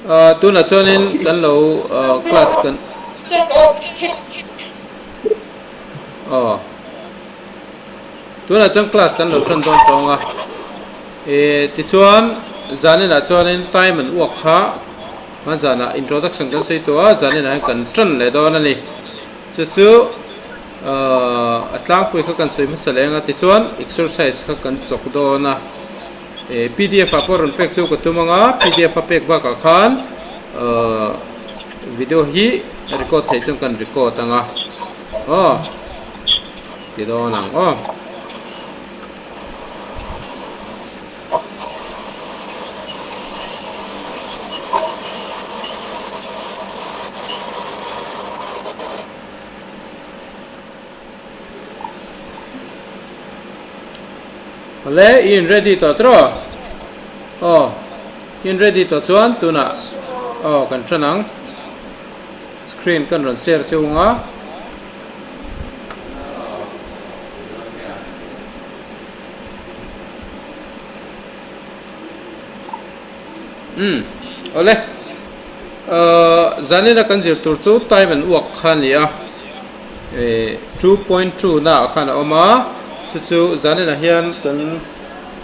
Tunah chuanin kan lo class kan aw tunah chuan class kan lo tan dawn tawng a eh tichuan zaninah chuanin time an uak kha hma zanah introduction kan sawi tawh a zaninah hian kan tan leh dawn a ni chu chu a tlangpui kha kan sawi hmasa leng a tichuan exercise kha kan chawk dawn a. Pdf ah pawh rawn pek chu ka tum ang a, pdf a pek bakah khan video hi record theih chuan kan record ang a, aw ti dawn ang aw. Awle i in ready tawh tawh aw i in ready tawh chuan tunah aw kan tan ang screen kan rawn share cheu ang a. Umm awle ahh zanina kan zir tur chu time and work kha a ni a. 2.2 na ah khan a awm a chu chu zaninah hian kan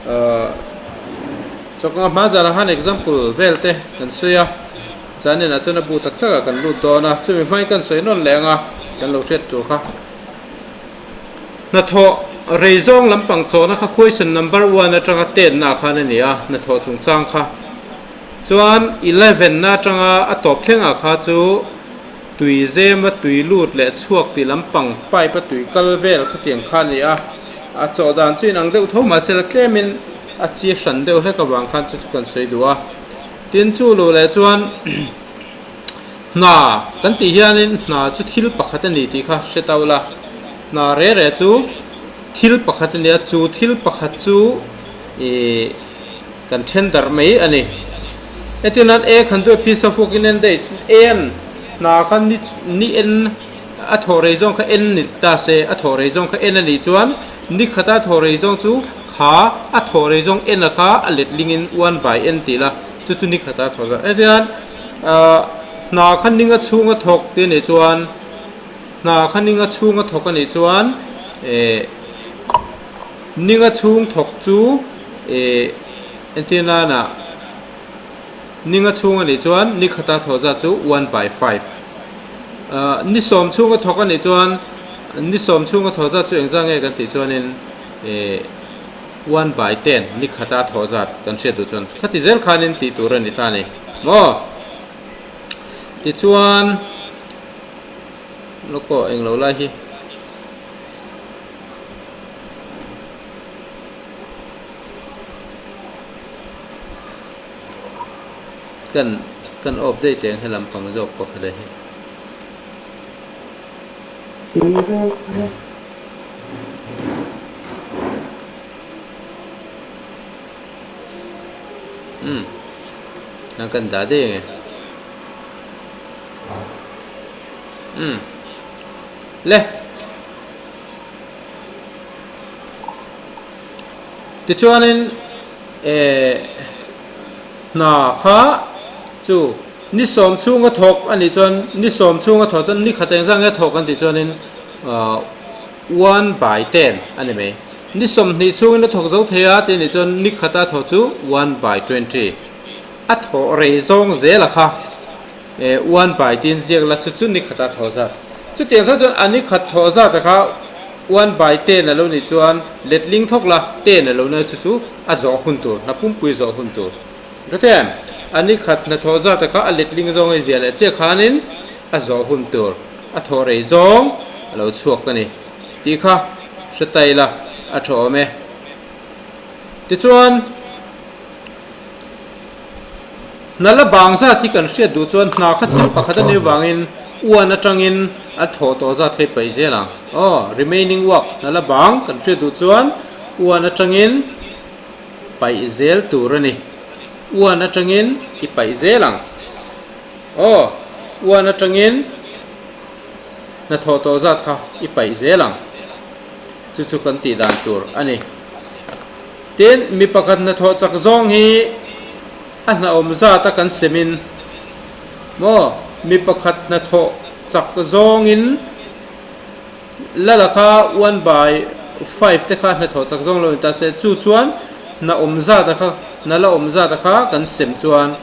ahh chawknga hma zanah khan example vel te kan sawi a zaninah chuan a bu tak tak ah kan lut dawn a chumi hmain kan sawi nawn leh ang a kan lo hriat tur kha hnathawh rei zawng lampang chawhna kha question number 1 atanga 10 na ah khan a ni a hnathawh chungchang kha chuan 11 na atanga a tawp thleng ah kha chu. Tui zema tui lut leh chhuak tih lampang pipe a tui kal vel khatiang kha a ni a, a chawh dan chu inang deuh tho mahse la tlemin a chi hran deuh hlek avang khan chu chu kan sawi duh a. Tin chu luh leh chuan hna kan tih hianin hna chu thil pakhat a ni tih kha hre tau la, hna re re chu thil pakhat a ni a, chu thil pakhat chu ih kan then darh mai a ni. Hetiang nan A khan duh a piece of work in n days en hna kha ni ni en a thawh rei zawng kha en ni ta se a thawh rei zawng kha en a nih chuan ni khata thawh rei zawng chu kha a thawh rei zawng en a kha a letling in one by n tih la chu chu ni khata thawh zawng hetiang ahh hna kha ninga chhunga thawk tih a nih chuan hna kha ninga chhunga thawk a nih chuan eh Ninga chhung thawk chu eh entir nana ninga chhung a nih chuan ni khata thawh zat chu 1/5. Ni sawm chhunga thawk a nih chuan ni sawm chhunga thawh zat chu engzah nge kan tih chuanin eh 1/10 ni khata thawh zat kan hriat duh chuan khati zel khanin tih tur a ni ta a ni maw? Tichuan lawk aw englo lai hi. Kan kan awp daih teh ang helam pang zawk pakhat a hi. Umm an kan dah daih ang e. Umm le. Tichuanin eh hna kha chu ni sawm chhunga thawk a nih chuan ni sawm chhunga thawk chuan ni khat engzah nge thawk an tih chuanin ah 1/10 a ni mai. Ni sawmhnih chhungin a thawk zo thei a tih a nih chuan ni khata thawk chu 1/20 a thawh rei zawng zel a kha. Eh uan bai tin ziak la chu chu ni khata thawh zat. Chutiang kha chuan a ni khat thawh zat a kha uan bai ten a lo nih chuan letling thawk la ten a lo nia chu chu a zawh hun tur hna pumpui zawh hun tur. Hrethiam? A ni khat hna thawh zat a kha a letling zawng a ziah leh chiah khanin a zawh hun tur a thawh rei zawng a lo chhuak a ni tih kha hre tai la a tha awm e. Tichuan. Hna la bang zat hi kan hriat duh chuan hna kha thil pakhat a nih vangin uan atangin a thawh tawh zat kha i paih zel ang. Aw, remaining work, hna la bang kan hriat duh chuan uan atangin paih zel tur a ni. Uan atangin i paih zel ang. Aw, uan atangin hna thawh tawh zat kha i paih zel ang. Chu chu kan tih dan tur a ni. Tin, mi pakhat hnathawh chak zawng hi a hnahawm zat a kan semin Maw? Mi pakhat hnathawh chak zawngin Lala kha one by five te kha hnathawh chak zawng lo ni ta se, chu chuan hna awm zat a kha, hna la awm zat a kha kan sem chuan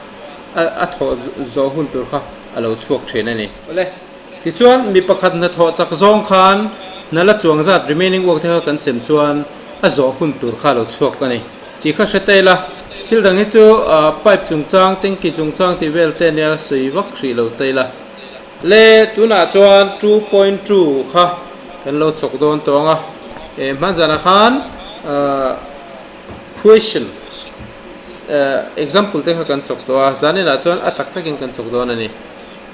a thawh zawh hun tur kha a lo chhuak thin a ni. Awle, tichuan mi pakhat hnathawh chak zawng khan hna la chuang zat remaining work te kha kan sem chuan a zawh hun tur kha a lo chhuak a ni. Tih kha hre ta ila, thil dang hi chu pipe chungchang, tanky chungchang tih vel te nia sawi vak hrih lo ta ila. Le tunah chuan 2.2 kha kan lo chawk dawn tawh ang a, eh hmanzanah khan question example te kha kan chawk tawh a, zaninah chuan a tak takin kan chawk dawn a ni.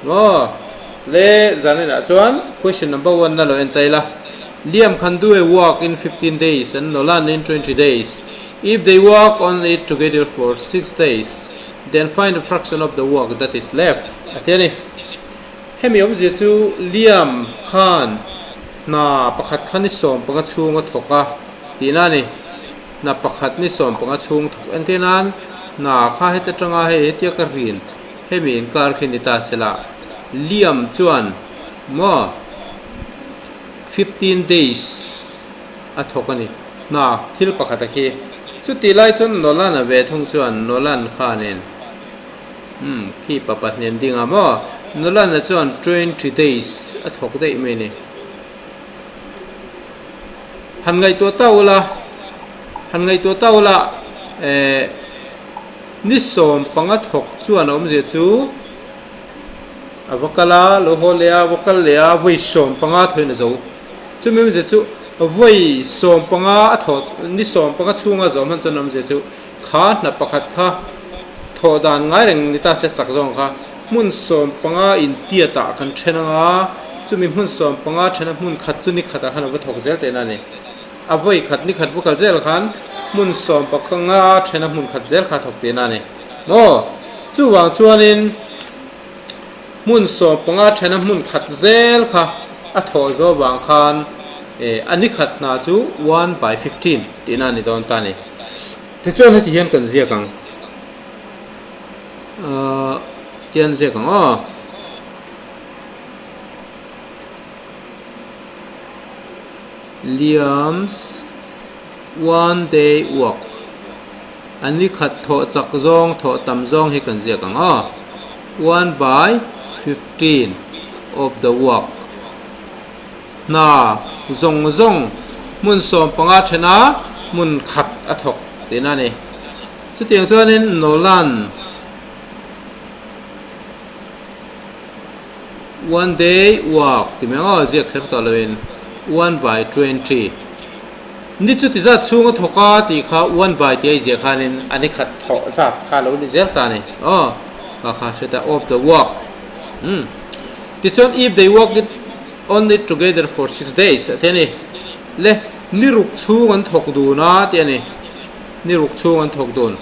Maw? Le zaninah chuan question number one na lo en ta ila, Liam can do a work in 15 days and Nolan in 20 days. If they work on it together for 6 days, Then find the fraction of the work that is left a ti a ni. Hemi awmzia chu Liam khan hna pakhat kha ni 15 chhung a thawk a tihna a ni. Hna pakhat ni 15 chhung thawk entir nan hna kha heti atanga hei hetia ka rin hemi inkar khi ni ta sela Liam chuan maw 15 days a thawk a ni. Hna thil pakhat a khi. Chutih lai chuan Nolan-a ve thung chuan Nolan khanin, Umm, khi pa pahnih ding a maw? Nolan-a chuan 20 days a thawk daih mai ni. Han ngaihtuah ta ula, han ngaihtuah ta ula, eh, ni 15 thawk chuan a awmzia chu a va kal a, lo haw leh a, va kal leh a, vawi 15 thawin a zo. Chumi awmzia chu vawi 15 a thawh ni 15 chhunga zawh hman chuan awmzia chu kha hna pakhat kha thawh dan ngai reng ni ta se chak zawng kha hmun 15 intiat ah kan then anga chumi hmun 15 thena hmun khat chu ni khatah khan a va thawk zel tihna a ni. A vawi khat ni khat va kal zel khan hmun 15 thena hmun khat zel kha a thawk tihna a ni. Maw? Chuvang chuanin. Hmun 15 thena hmun khat zel kha a thawh zawh vang khan a ni khat hna chu one by 15 tihna a ni dawn ta a ni. Tichuan heti hian kan ziak ang. Ahh tian ziak ang aw. Liam's one day work. A ni khat thawh chak zawng, thawh tam zawng hi kan ziak ang aw. One by 15 of the work. Hna zawng zawng hmun 15 thena hmun khat a thawk tihna a ni. Chutiang chuanin Nolan one day work ti mai ang aw, ziak kher tawh loin one by 20. Ni chuti zat chhung a thawk a tih kha uan bai tih a inziah khanin a ni khat thawh zat kha a lo ni zel ta a ni. Aw, kha kha hre ta, of the work. Umm. Tichuan if they work it on it together for 6 days a ti a ni. Le, ni ruk chhung an thawk dun a ti a ni. Ni ruk chhung an thawk dun.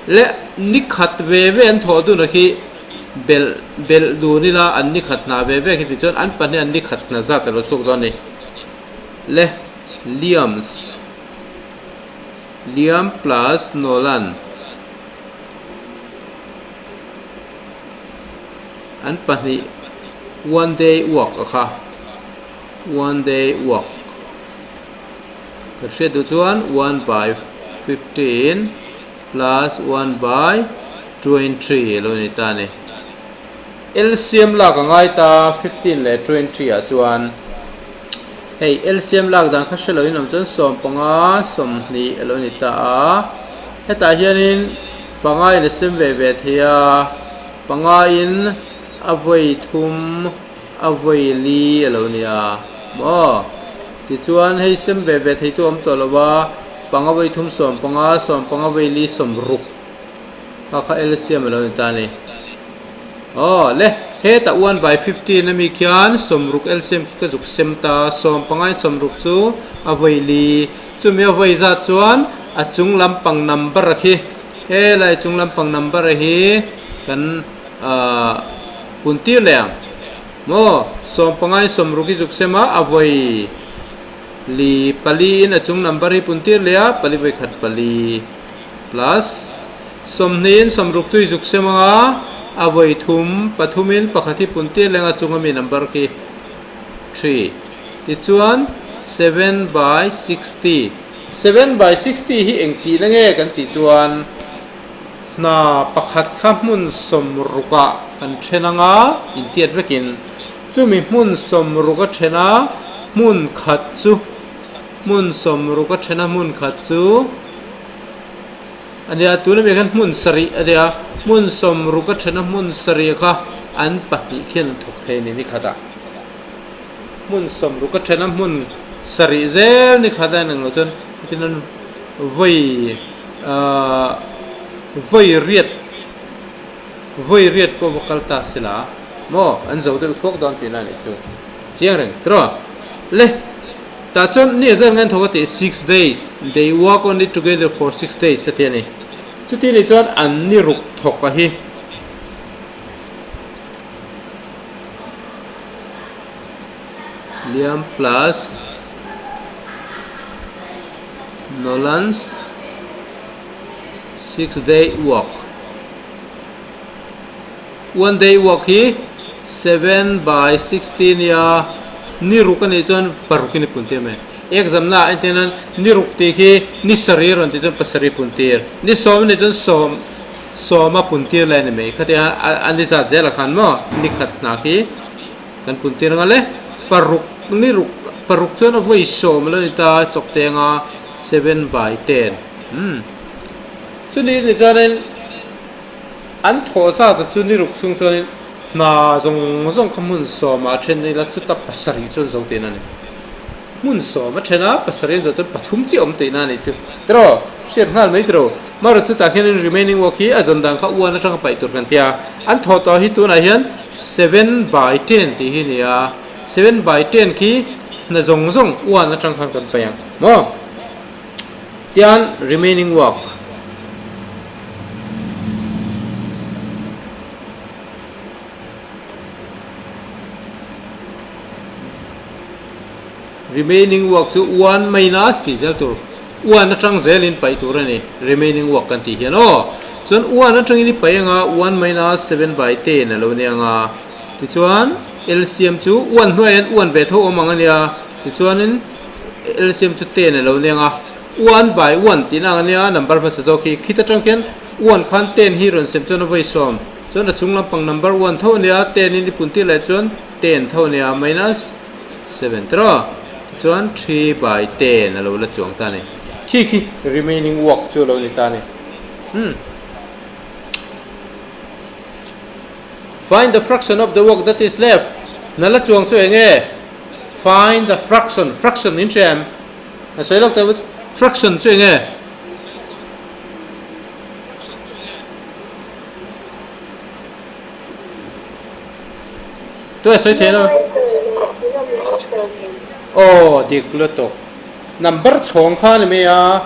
Le, ni khat ve ve an thawh dun a khi belh belh dun ila an ni khat hna ve ve khi tichuan an pahnih an ni khat hna zat a lo chhuak dawn a ni. Le, Liam's, Liam plus Nolan an pahnih one day work a kha, one day work kan hriat duh chuan one by 15 plus one by 20 a lo ni ta a ni. LCM lak a ngai ta 15 leh 20 ah chuan. Hei LCM lak dan kha hre loin awm chuan 15 20 a lo ni ta a, hetah hianin panga in a sem ve ve thei a, panga in a vawi thum a vawi li a lo ni a maw? Tichuan hei sem ve ve thei tu a awm tawh lo a, panga vawi thum 15, 15 vawi li 60 kha kha LCM a lo ni ta a ni. Aw le, hetah one by 15 ami khian 60 LCM khi ka zuk sem ta, 15 in 60 chu a vawi li, chumi a vawi zat chuan a chung lampang number a khi, helai chung lampang number a hi kan ahh pun tir leh ang maw, 15 in 60 hi zuk sem a, a vawi li pali in a chung number hi pun tir leh a, pali vawi khat pali. Plus 20 in 60 chu i zuk sem ang a, A vawi thum, pathumin pakhat hi pun tir leng a chunga mi number khi three. Tichuan seven by 60. Seven by 60 hi eng tihna nge kan tih chuan hna pakhat kha hmun sawmrukah kan then anga intiat vekin chumi hmun sawmruk a then a hmun khat chu hmun sawmruk a then a hmun khat chu a nia tuna mi khan hmun sarih a nia hmun sawmruk a then a hmun sarih kha an pahnih khian an thawk thei a ni nikhatah. Hmun sawmruk a then a hmun sarih zel ni khat a inang lo chuan tin an vawi ahh vawi riat vawi riat pawh va kal ta sila maw an zo deuh thuak dawn tihna a nih chu chiang reng tiraw le tah chuan ni azar ngan thawk a tih six days they work only together for six days a ti a ni chuti nih chuan an ni ruk thawk a hi. Liam plus Nolan's six day work one day work hi 7 by 60 nia ni ruk a nih chuan paruk in i pun tir mai exam na ah entir nan ni ruk tih khi ni sarih a rawn tih chuan pasarih pun tir ni sawm a nih chuan sawm Sawm a pun tir lai a ni mai. Khatia a ni zat zel a khan maw ni khat hna khi kan pun tir ang a le. Paruk ni ruk paruk chuan a vawi sawm a lo ni ta chawk te anga seven by ten umm chuni ni chuanin an thawh zat a chu ni ruk chhung chuanin hna zawng zawng kha hmun sawmah a then ila chuta pasarih chuan zo tihna a ni. Hmun sawm a then a, pasarih an zawh chuan pathum chiah awm tihna a nih chu. Tiraw? Hriat nghal mai tiraw? Marawh chutah khianin remaining work hi a zawn dan kha one atanga paih tur kan ti a. An thawh tawh hi tunah hian seven by ten tih hi a ni a. Seven by ten khi hna zawng zawng one atang khan kan paih ang maw? Tian remaining work. Remaining work chu one minus tih zel tur, one atang zelin paih tur a ni, remaining work kan tih hian aw. Chuan one atangin i paih anga one minus seven by ten a lo ni anga, tichuan LCM chu one hnuaiah hian one ve tho awm ang a nia, tichuanin LCM chu ten a lo ni anga, one by one tihna ang a nia number hmasa zawk hi, khit atang khian one khan ten hi rawn sem chuan a vawi sawm, chuan a chung lampang number one tho a nia, ten in i pun tir leh chuan ten tho a nia minus seven tiraw tichuan three by ten a lo la chuang ta a ni khi khi remaining work chu a lo ni ta a ni umm find the fraction of the work that is left na la chuang chu eng nge find the fraction fraction in hria em a sawi lawk teh fraction chu eng nge. Tuai sawi thei lo. Aw dik lutuk. Number chhawng kha a ni mai a.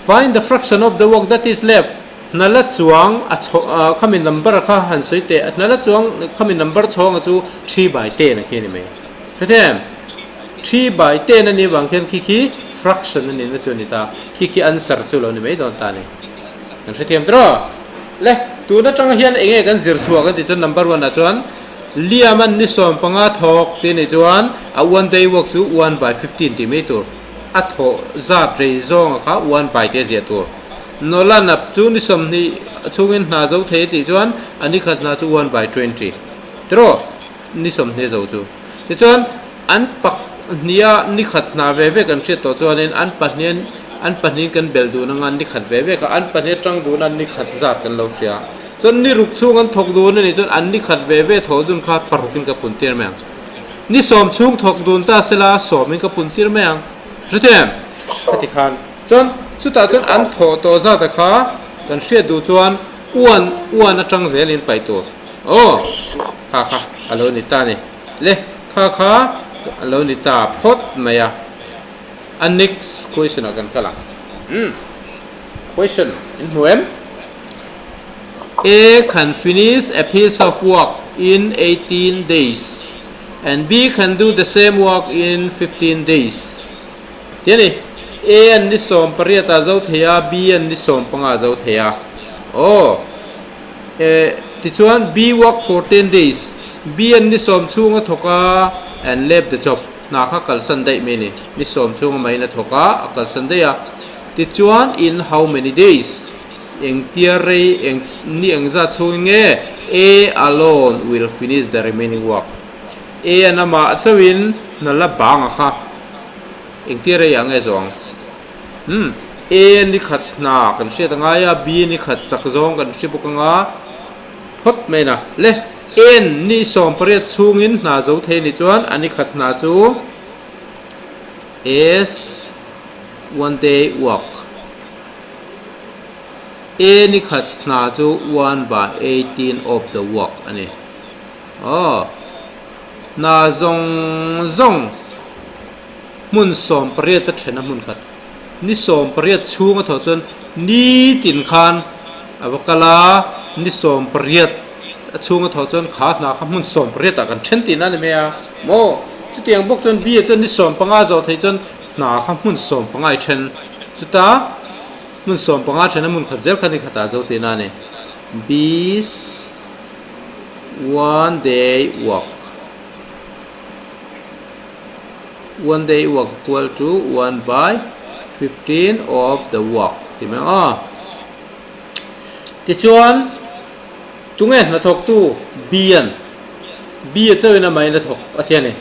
Find the fraction of the work that is left. Hna la chuang a chhaw khami number kha han sawi teh. Hna la chuang khami number chhawnga chu three by ten a khi a ni mai. Hre thei em? Three by ten a nih vang khian khi khi fraction a nihna chu a ni ta. Khi khi answer chu lo ni mai dawn ta a ni. Kan hrethiam tawh. Le, tun atang hian eng nge kan zir chhuah kan tih chuan number one ah chuan Liam an ni 15 thawk tih anih chuan a one day work chu one by 15 tih mai tur. A thawh zat rei zawnga kha one by tih a ziah tur. Nolan ap chu ni 20 chhungin hna zo thei a tih chuan a ni khat hna chu one by 20 tiraw ni 20 zo chu. Tichuan An pahniha ni khat hna ve ve kan hriat tawh chuanin an pahnihin an pahnihin kan bel dun anga ni khat ve ve kha an pahnih atang dun a ni khat zat kan lo hria. Chuan ni ruk chhung an thawk dun a nih chuan an ni khat ve ve thawh dun kha parukin ka pun tir mai ang. Ni sawm chhung thawk dun ta sela sawmin ka pun tir mai ang. Hrethiam em? Khati khan. Chuan chutah chuan an thawh tawh zata kha kan hriat duh chuan uan uan atang zelin paih tur. Aw! Kha kha a lo ni ta a ni. Le, kha kha a lo ni ta phawt mai a. A next question ah kan kal ang. Umm, question in hmu em? A can finish a piece of work in 18 days and B can do the same work in 15 days. Ti a ni. A an ni 18 ah zo thei a, B an ni 15 ah zo thei a. Aw, e. Tichuan, B work for 10 days, B an ni sawm chhung a thawk a, and left the job, hna kha kalsan daih mai a ni. Ni sawm chhung a main a thawk a, a kalsan daih a. Tichuan, in how many days, engtia rei, eng, ni engzat chhungin nge A alone will finish the remaining work? A an amah chauhin hna la bang a kha. Engtia rei ah nge zawng? Umm, A ni khat hna kan hriat a ngai a, B ni khat chak zawng kan hre bawk anga phawt mai na. Le, N ni 18 chhungin hna zo thei ni chuan a ni khat hna chu S one day work. A ni khat hna chu one by 18 of the work a ni. Aw, hna zawng zawng. Hmun 18 a then a hmun khat. Ni 18 chhung a thawh chuan nitin khan a va kal a, ni 18 a chhung a thawh chuan kha hna kha hmun 18 ah kan then tihna a ni mai a maw? Chutiang bawk chuan B-a chuan ni 15 zawh theih chuan hna kha hmun 15 i then. Chuta hmun 15 then a hmun khat zel kha ni khatah zo tihna a ni. B's one day work. One day work equal to one by 15 of the work ti mai ang aw. Tichuan tunge hnathawktu B an B a chauhin a main a thawk a ti a ni.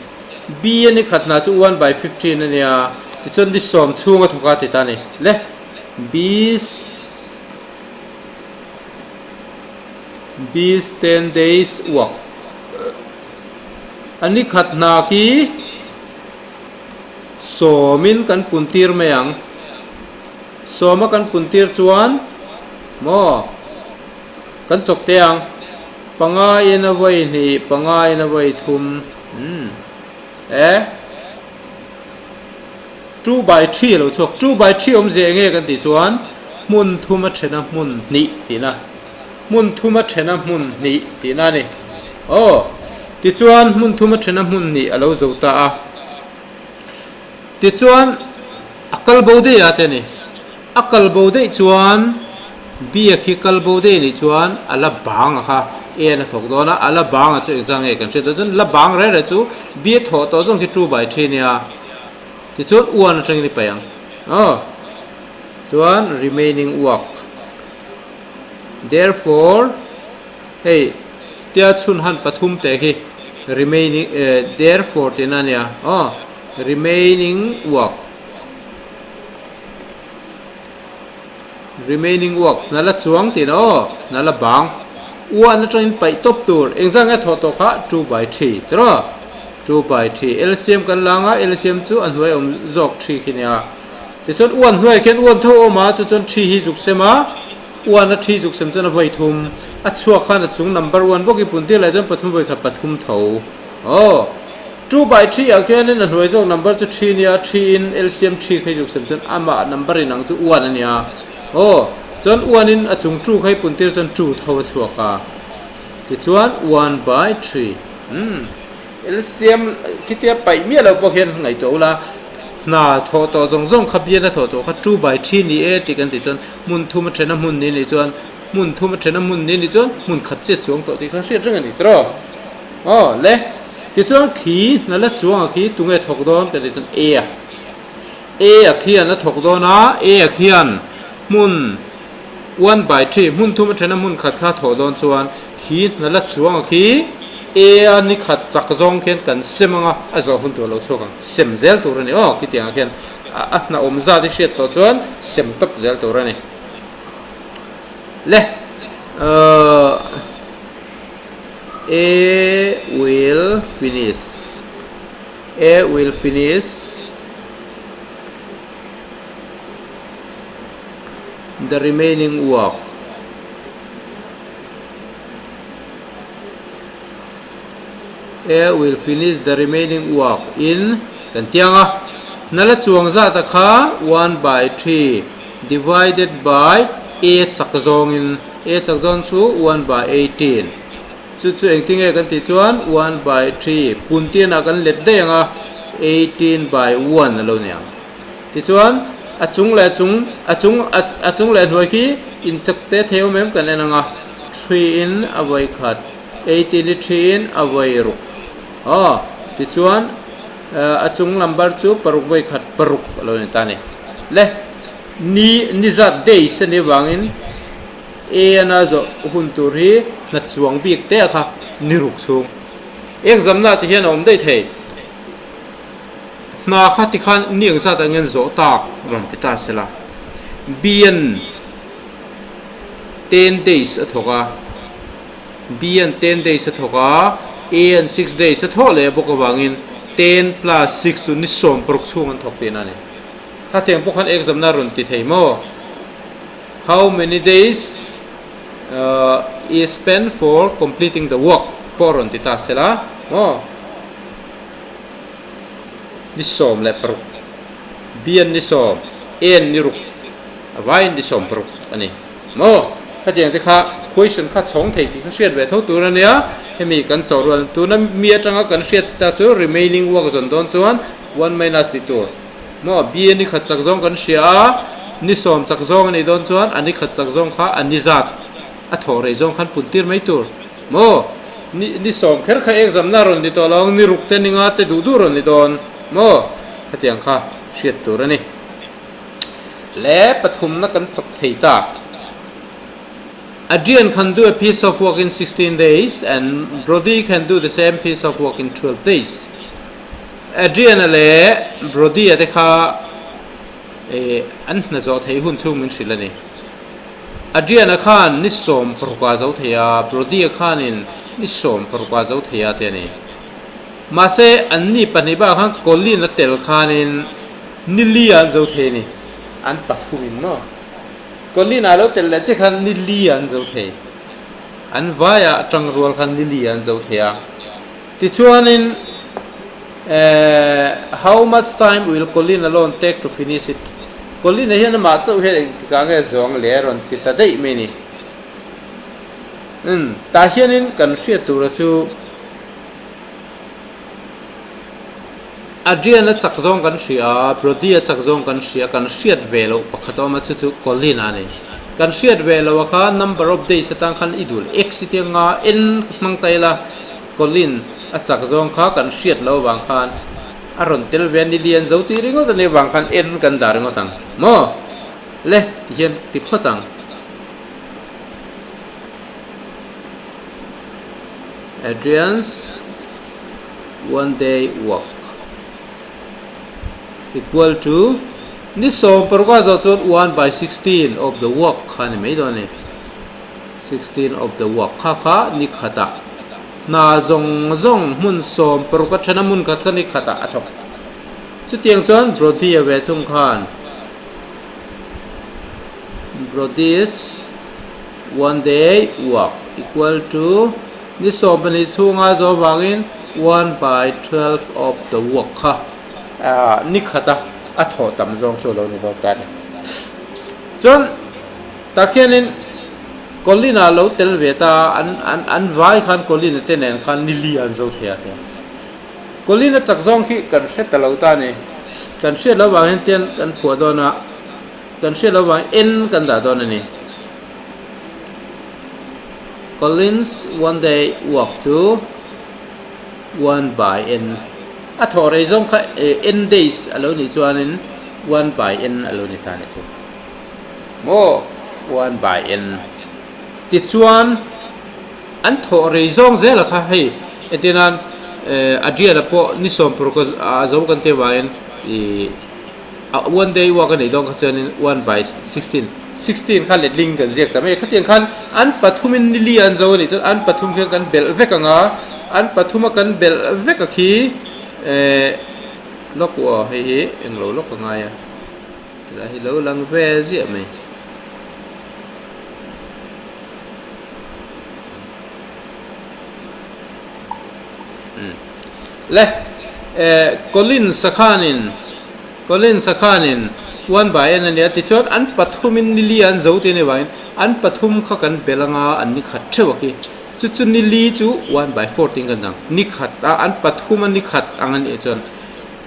B a ni khat hna chu one by 15 a nia tichuan ni sawm chhung a thawk a ti ta a ni. Le B's B's 10 days work. A ni khat hna khi sawmin kan pun tir mai ang. Sawma kan pun tir chuan maw kan chawk teh ang. Panga in a vawi hnih, panga in a vawi thum umm e 2 by 3 a lo chhuak. 2 by 3 awmzia eng nge kan tih chuan hmun thum a then a hmun hnih tihna. Hmun thum a then a hmun hnih tihna a ni. Aw, tichuan hmun thum a then a hmun hnih a lo zo ta a. Tichuan a kal bo daih a te a ni. A kal bo daih chuan Biak hi kal bo daih nih chuan a la bang a kha en a thawk dawn a, a la bang a chu engzah nge kan hriat dawn chuan la bang reng reng chu Bia thawh tawh zawng khi 2 by 3 nia. Tichuan uan atangin i paih ang. Aw, chuan remaining work. Therefore, hei tia chhun han pathum te khi remaining therefore tihna a nia aw, remaining work remaining work hna la chuang tihna aw, hna la bang uan atangin paih tawp tur engzah nge thawh tawh kha 2 by 3 tiraw 2 by 3 LCM kan la anga LCM chu a hnuai awm zawk 3 khi nia. Tichuan uan hnuaiah khian uan tho a awm a, chu chuan thi hi zuk sem a, uan a thi zuk sem chuan a vawi thum, a chhuak khan a chung number uan bawk i pun tir leh chuan pathum vawi khat pathum tho. Aw. 2 by 3 ah khianin a hnuai zawk number chu thi nia, thi in LCM thi kha i zuk sem chuan amah number in ang chu uan a nia. Aw. Chuan uan in a chung two kha i pun tir chuan two tho a chhuak a. Tichuan 1 by 3. Umm. LCM khitia paih miah loh pawh khian ngaihtuah ula, hna thawh tawh zawng zawng kha bian a thawh tawh kha 2 by 3 ni e tih kan tih chuan hmun thum a then a hmun ni nih chuan hmun thum a then a hmun ni nih chuan hmun khat chiat chuang tawh tih kha hriat reng a ni tiraw? Aw le, tichuan khi hna la chuang a khi tunge thawk dawn kan tih chuan A a A a khian a thawk dawn a, A a khian hmun 1 by 3 hmun thum a then a hmun khat kha thawh dawn chuan khi hna la chuang a khi A a ni khat chak zawng khian kan sem anga a zawh hun tur a lo chhuak ang. Sem zel tur a ni aw khitiang ah khian a hna awm zat i hriat tawh chuan sem tawp zel tur a ni. Le A will finish A will finish the remaining work. A will finish the remaining work in kan tiang a, na la chuang zat a kha 1 by 3 divided by A chak zawngin A chak zawng chu 1 by 18 chu chu engtinge kan tih chuan 1 by 3 puntianah kan let daih ang a 18 by 1 a lo ni ang. Tichuan a chung leh a chung a chung a chung leh hnuai khi inchak te thei awm em kan en ang a. Three in a vawi khat, 18 hi three in a vawi ruk. Aw, tichuan a chung lambar chu paruk vawi khat paruk a lo ni ta a ni. Le, ni ni zat days a nih avangin A ana zawh hun tur hi hna chuang bik te a kha ni ruk chhung. Exam-na te hian a awm daih thei. Hna kha tikhan ni ang zat angin zawh tak rawn ti ta se la. B-an 10 days a thawk a, B-an 10 days a thawk a, A-an 6 days a thawh leh bawk avangin 10 plus 6 chu ni 16 chhung an thawk tihna a ni. Khatiang pawh khan exam-na rawn ti thei maw? How many days is spent for completing the work pawh rawn ti ta se la maw? Ni 16, B-an ni sawm, A-an ni ruk, a vaiin ni 16 a ni maw? Khatiang te kha question kha chhawng thei tih kha hriat ve tho tur a nia, hemi kan chawh rual tuna mi atanga kan hriat ta chu remaining work zawn dawn chuan one minus tih tur. Maw B a ni khat chak zawng kan hria a, ni sawm chak zawng a nih dawn chuan a ni khat chak zawng kha a ni zat a thawh rei zawng khan pun tir mai tur. Maw ni ni sawm kher kha exam na rawn ni tawh lo ang, ni ruk te ni nga te duh duh rawn ni dawn maw khatiang kha hriat tur a ni. Le pathumna kan chawk thei ta. Adrian can do a piece of work in 16 days and Brody can do the same piece of work in 12 days. Adrian-a leh Brody-a te kha an hna zawh theih hun chhung min hrilh a ni. Adrian-a khan ni 16 a zo thei a, Brody-a khanin ni 16 a zo thei a ti a ni. Mahse, anni pahnih bakah khan Colin-a tel khanin ni li an zo thei a ni. An pathumin maw? Colin-a lo tel leh che khan ni li an zo thei. An vaiah tangrual khan ni li an zo thei a. Tichuanin, How much time will Colin alone take to finish it? Colin-a hian amah chauh hian engtikah nge zawng le a rawn ti ta daih mai ni. Umm, tah hianin kan hriat tura chu Adrian-a chak zawng kan hria a, Brody-a chak zawng kan hria, kan hriat ve loh pakhat a awm a, chu chu Colin-a a ni. Kan hriat ve loh a kha number of days atang khan i dul X i tia nga N hmang ta ila, Colin a chak zawng kha kan hriat loh avang khan a rawn tel ve a ni lian zo tih ringawt a nih avang khan en kan dah ringawt ang maw? Le ti hian ti phawt ang. Adrian's one day work equal to ni 16 a zawh chuan one by 16 of the work kha a ni mai dawn a ni. 16 of the work kha kha ni khatah hna zawng zawng hmun 16 a then a hmun khat kha ni khatah a thawk. Chutiang chuan Brody-a ve thung khan Brody's one day work equal to ni 12 chhunga zawh avangin one by 12 of the work kha ni khata a thawh tam zawng chu a lo ni dawn ta a ni. Chuan. Tah khianin Colin-a lo tel ve ta a, an an an vai khan Colin-a te nen khan ni li an zo thei a tia. Colin-a chak zawng khi kan hre ta lo ta a ni. Kan hriat loh vang hian tian kan phuah dawn a, kan hriat loh vang en kan dah dawn a ni. Colin's one day work chu one by n a thawh rei zawng kha n days a lo nih chuanin one by n a lo ni ta a ni chu. Maw one by n tichuan an thawh rei zawng zel a kha hei entir nan Adrian-a pawh ni 16 a zo kan tih avangin ih a one day work a neih dawn kha chuanin one by 16 16 kha letling kan ziak ta mai a khatiang khan an pathumin ni li an zo a nih chuan an pathum khian kan belh vek ang a an pathuma kan belh vek a khi eh lawk aw hei hi englo lawk a ngai a. Helai hi lo lang ve ziah mai. Le eh Collins a khanin Collins a khanin one by n a nia tichuan an pathumin ni li an zo tih a ni vangin an pathum kha kan bel anga an ni khat theuh a khi chu chu ni li chu one by four tiin kan dang ni khat a an pathum a ni khat ang a nih chuan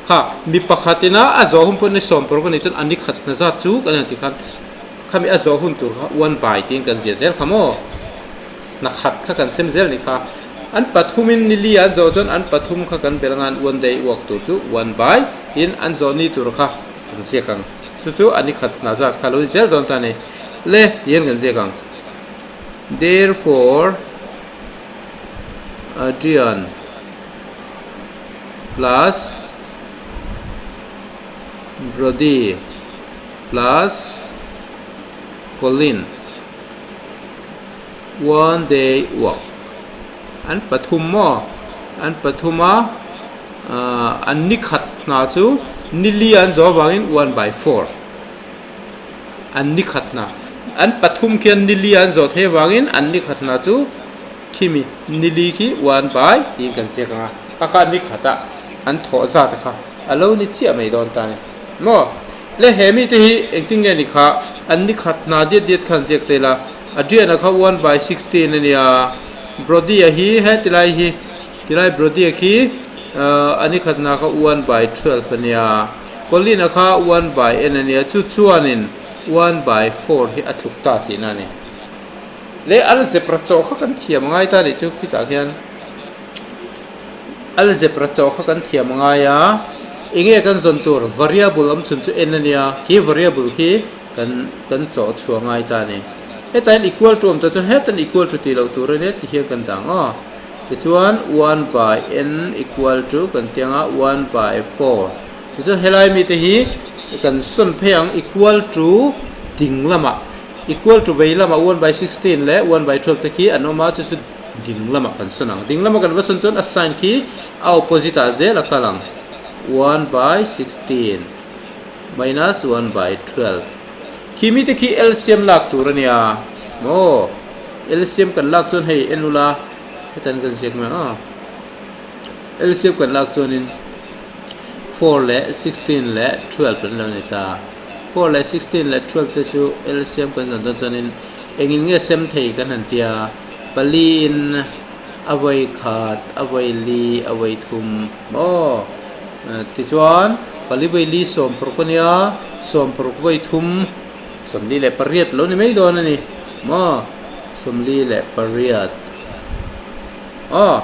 Kha, mi pakhat ina a zawh hun pawh ni 16 a nih chuan a ni khat hna zat chu kan han ti khan khami a zawh hun tur kha one by tiin kan ziah zel kha maw? Hna khat kha kan sem zel ni kha. An pathumin ni li an zawh chuan an pathum kha kan bel anga an one day work tur chu one by tiin an zawh ni tur kha kan ziak ang. Chu chu a ni khat hna zat kha lo ni zel dawn ta a ni. Le tiin kan ziak ang. Therefore, Adrian plus Brody plus Colin one day work an pathum maw an pathum a ahh an ni khat hna chu ni li an zawh avangin one by four an ni khat hna an pathum khian ni li an zawh theih avangin an ni khat hna chu khimi ni li khi one by tiin kan ziak ang a kha kha ni khatah an thawh zat kha a lo ni chiah mai dawn ta a ni maw. Le he mite hi engtin nge ni kha an ni khat hna diat diat khan ziak ta ila Adrian-a kha one by 16 a nia Brody-a hi he tilai hi tilai Brody-a khi a ni khat hna kha one by 12 a nia Colin-a kha one by n a nia chu chuanin one by four hi a tluk ta tihna a ni. Le algebra chaw kha kan thiam a ngai ta nih chu khitah khian. Algebra chaw kha kan thiam a ngai a, enge kan zawn tur variable awm chhun chu n a nia, khi variable khi kan kan chawh chhuah ngai ta a ni. Hetah hian equal to awm tawh chuan hetan equal to tih loh tur a nia ti hian kan dang aw. Tichuan one by n equal to kan ti ang a one by four tichuan helai mite hi kan sawn phei ang equal to ding lamah equal to vei lamah one by 16 leh one by 12 te khi an awm a chu chu Ding lamah kan sawn ang. Ding lama kan va sawn chuan a sign khi a opposite ah zel a kal ang. One by 16 minus one by 12. Khi mite khi LCM lak tur a nia. Maw? LCM kan lak chuan hei en ula hetan kan ziak mai ang a. LCM kan lak chuanin 4 leh 16 leh 12 an lo ni ta. 4 leh 16 leh 12 te chu LCM kan zawn dawn chuanin engin nge sem thei kan han tia. Paliin a vawi khat, a vawi li, a vawi thum maw? Tichuan, pali vawi li 16 a nia, 16 vawi thum, 48 lo ni mai dawn a ni maw? 48. Aw,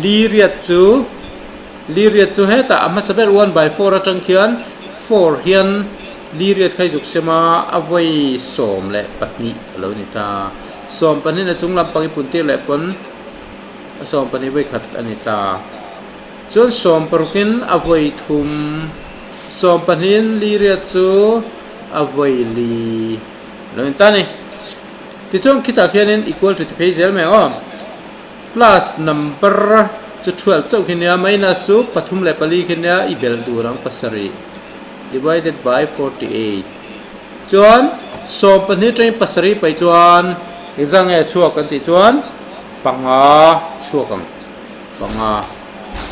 li riat chu, li riat chu hetah a hmasa ber one by four atang khian four hian li riat kha i zuk sem a, a vawi 12 a lo ni ta. 12 a chung lampang i puntir leh pawn a 12 vawi khat a ni ta. Chuan 60 in a vawi thum, 12 in li riat chu a vawi li a lo ni ta a ni. Tichuan khitah khianin equal to ti phei zel mai ang aw. Plus number chu 12 chauh khi nia, minus chu pathum leh pali khi nia i belh dur ang pasarih divided by 48. Chuan 12 atangin pasarih paih chuan engzah nge a chhuak kan tih chuan panga chhuak ang panga.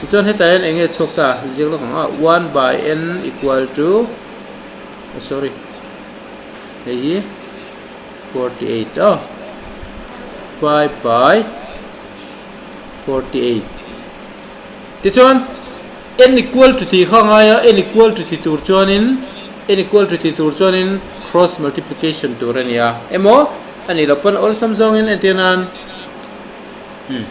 Tichuan hetah hian eng nge chhuak ta ziak lawk ang a one by n equal to sorry hei hi 48 aw 5 by 48 tichuan N equal to tih kha a ngai a, n equal to ti tur chuanin n equal to ti tur chuanin cross multiplication tur a ni a, emaw a nih loh pawn awlsam zawngin entir nan umm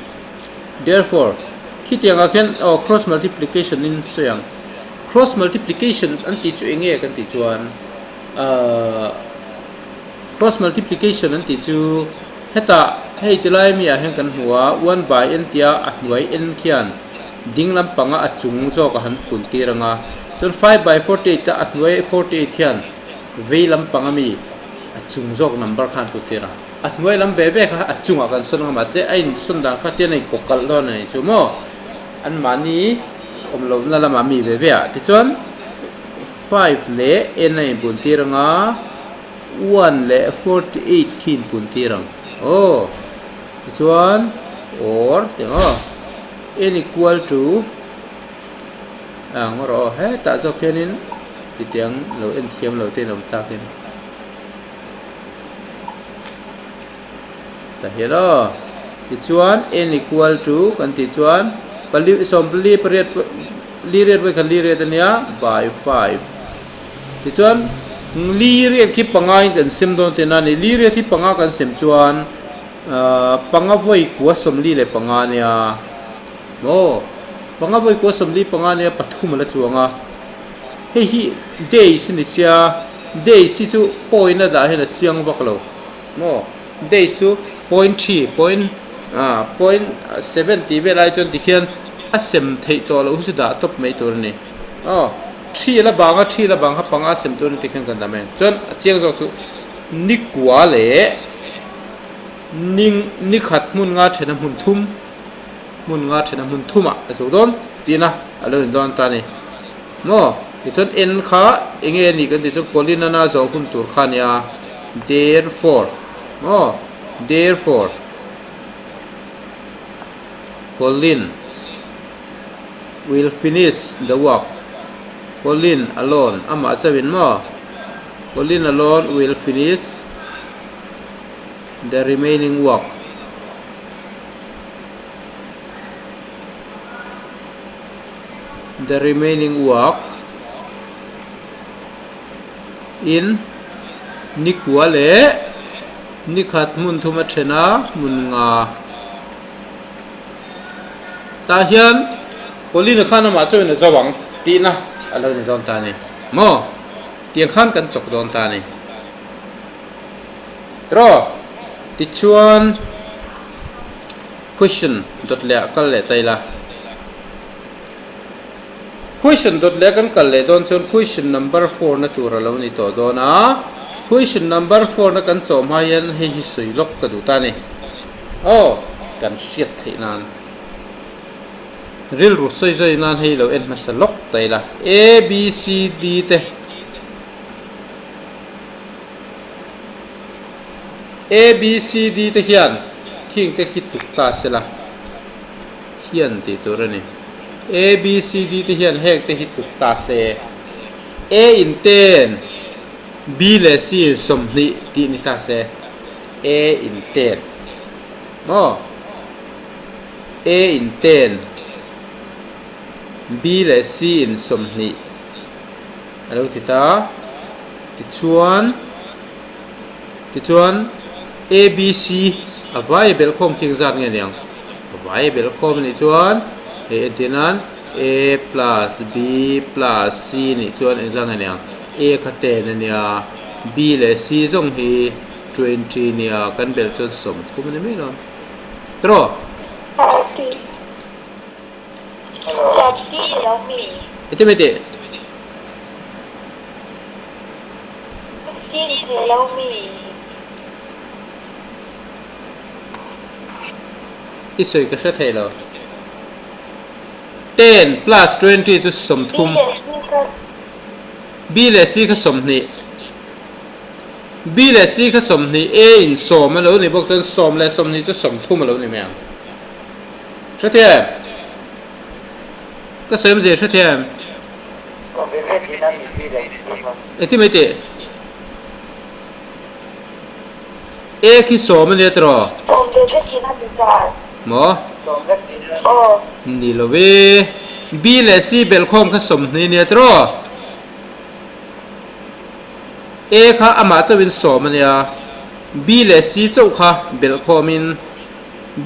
therefore khitiang ah khian aw cross multiplication in sawi ang, cross multiplication an tih chu eng nge kan tih chuan ahh cross multiplication an tih chu hetah hei tilai mi ah hian kan hmu a one by n tia a hnuai n khian. Ding lampanga a chung zawk a han pun tir ang a, chuan five by 48 a a hnuai 48 hian vei lampang ami a chung zawk number kha an pun tir ang. A hnuai lam ve ve kha a chungah kan sawn ang a mahse a insawn dan kha tian a inkawk kalh dawn a nih chu maw? Anmahni awm lohna lamah mi ve ve ah tichuan five leh n a inpun tir ang a, one leh 48 khi inpun tir ang aw. Tichuan or tih ang aw. N equal to ang rawh aw hetah zawk hianin titiang lo en thiam lo te in awm takin ta hian aw tichuan n equal to kan tih chuan pali sawmpali pariat li riat vawi khat li riat ania by five tichuan li riat khi panga in kan sem dawn tihna a ni li riat hi panga kan sem chuan. Panga vawi kua 45 a nia maw? Panga vawi kua 45 a nia pathum a la chuang a. Hei hi days a ni sia, days hi chu point a dah hian a chiang vak lo maw? Days chu point three, point ah point seven tih vel ai chuan tikhian a sem theih tawh loh hi chu dah tawp mai tur a ni. Aw, three a la bang a, three a la bang kha panga a sem tur a ni tikhian kan dah mai ang. Chuan a chiang zawk chu nikua leh Ning ni khat hmun nga thena hmun thum, hmun nga thena hmun thumah a zo dawn tihna a lo in dawn ta a ni. Maw? Tichuan en kha enge a nih kan tih chuan Colin-a zawh hun tur kha a nia, therefore, maw? Therefore, Colin will finish the work, Colin alone, amah chauhin maw? Colin alone will finish. the remaining work. The remaining work in nikua leh nikhat hmun thum a then a hmun nga tah hian Pauline khan amah chuan a zo ang tihna a lo ni dawn ta a ni maw tiang khan kan chawk dawn ta a ni. Tiraw? Tichuan question dawt leh ah kal leh ta ila. Question dawt leh kan kal leh dawn chuan question number four na tur a lo ni tawh dawn a. Question number four na kan chawh hma hian hei hi sawi lawk ka duh ta a ni. Aw, kan hriat theih nan. Rilru sawi zawi nan hei lo en hmasa lawk ta ila. A, B, C, D te. A, B, C, D te hian khing te khi tluk ta se la, hian tih tur a ni. A, B, C, D te hian heng te hi tluk ta se, A in ten, B leh C in 20 tih ni ta se, A in ten maw? A in ten, B leh C in 20. A lo ti ta. Tichuan, tichuan ABC a vai a belh khawm khi engzat nge niang? A vai a belh khawm anih chuan hei entir nan A plus B plus C nih chuan engzat nge niang? A kha ten a nia, B leh C zawng hi 20 nia kan belh chuan 30 a ni mai lo. Tiraw? Eti mai teh. I sawi ka hre thei lo. Ten plus 20 chu 30. B leh C kha 20. B leh C kha 20, A in 10 a lo ni bawk chuan 10 leh 20 chu 30 a lo ni mai ang. Hrethiam? Ka sawi awmzia hrethiam? Engti mai teh? A khi 10 a nia tiraw? Maw? Ni lo e. B leh C belhkhawm kha 20 a nia tiraw? A kha amah chauhin 10 a nia. B leh C chauh kha belhkhawmin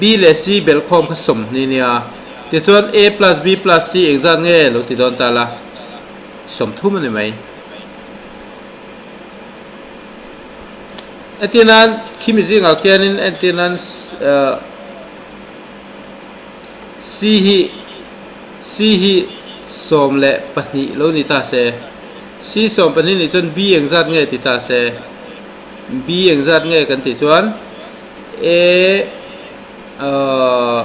B leh C belhkhawm kha 20 nia. Tichuan A plus B plus C engzat nge lo ti dawn ta la? 30 a ni mai. Entir nan khimi zingah khianin entir nan C hi C hi 12 lo ni ta se. C 12 nih chuan B engzat nge ti ta se? B engzat nge kan tih chuan A ahh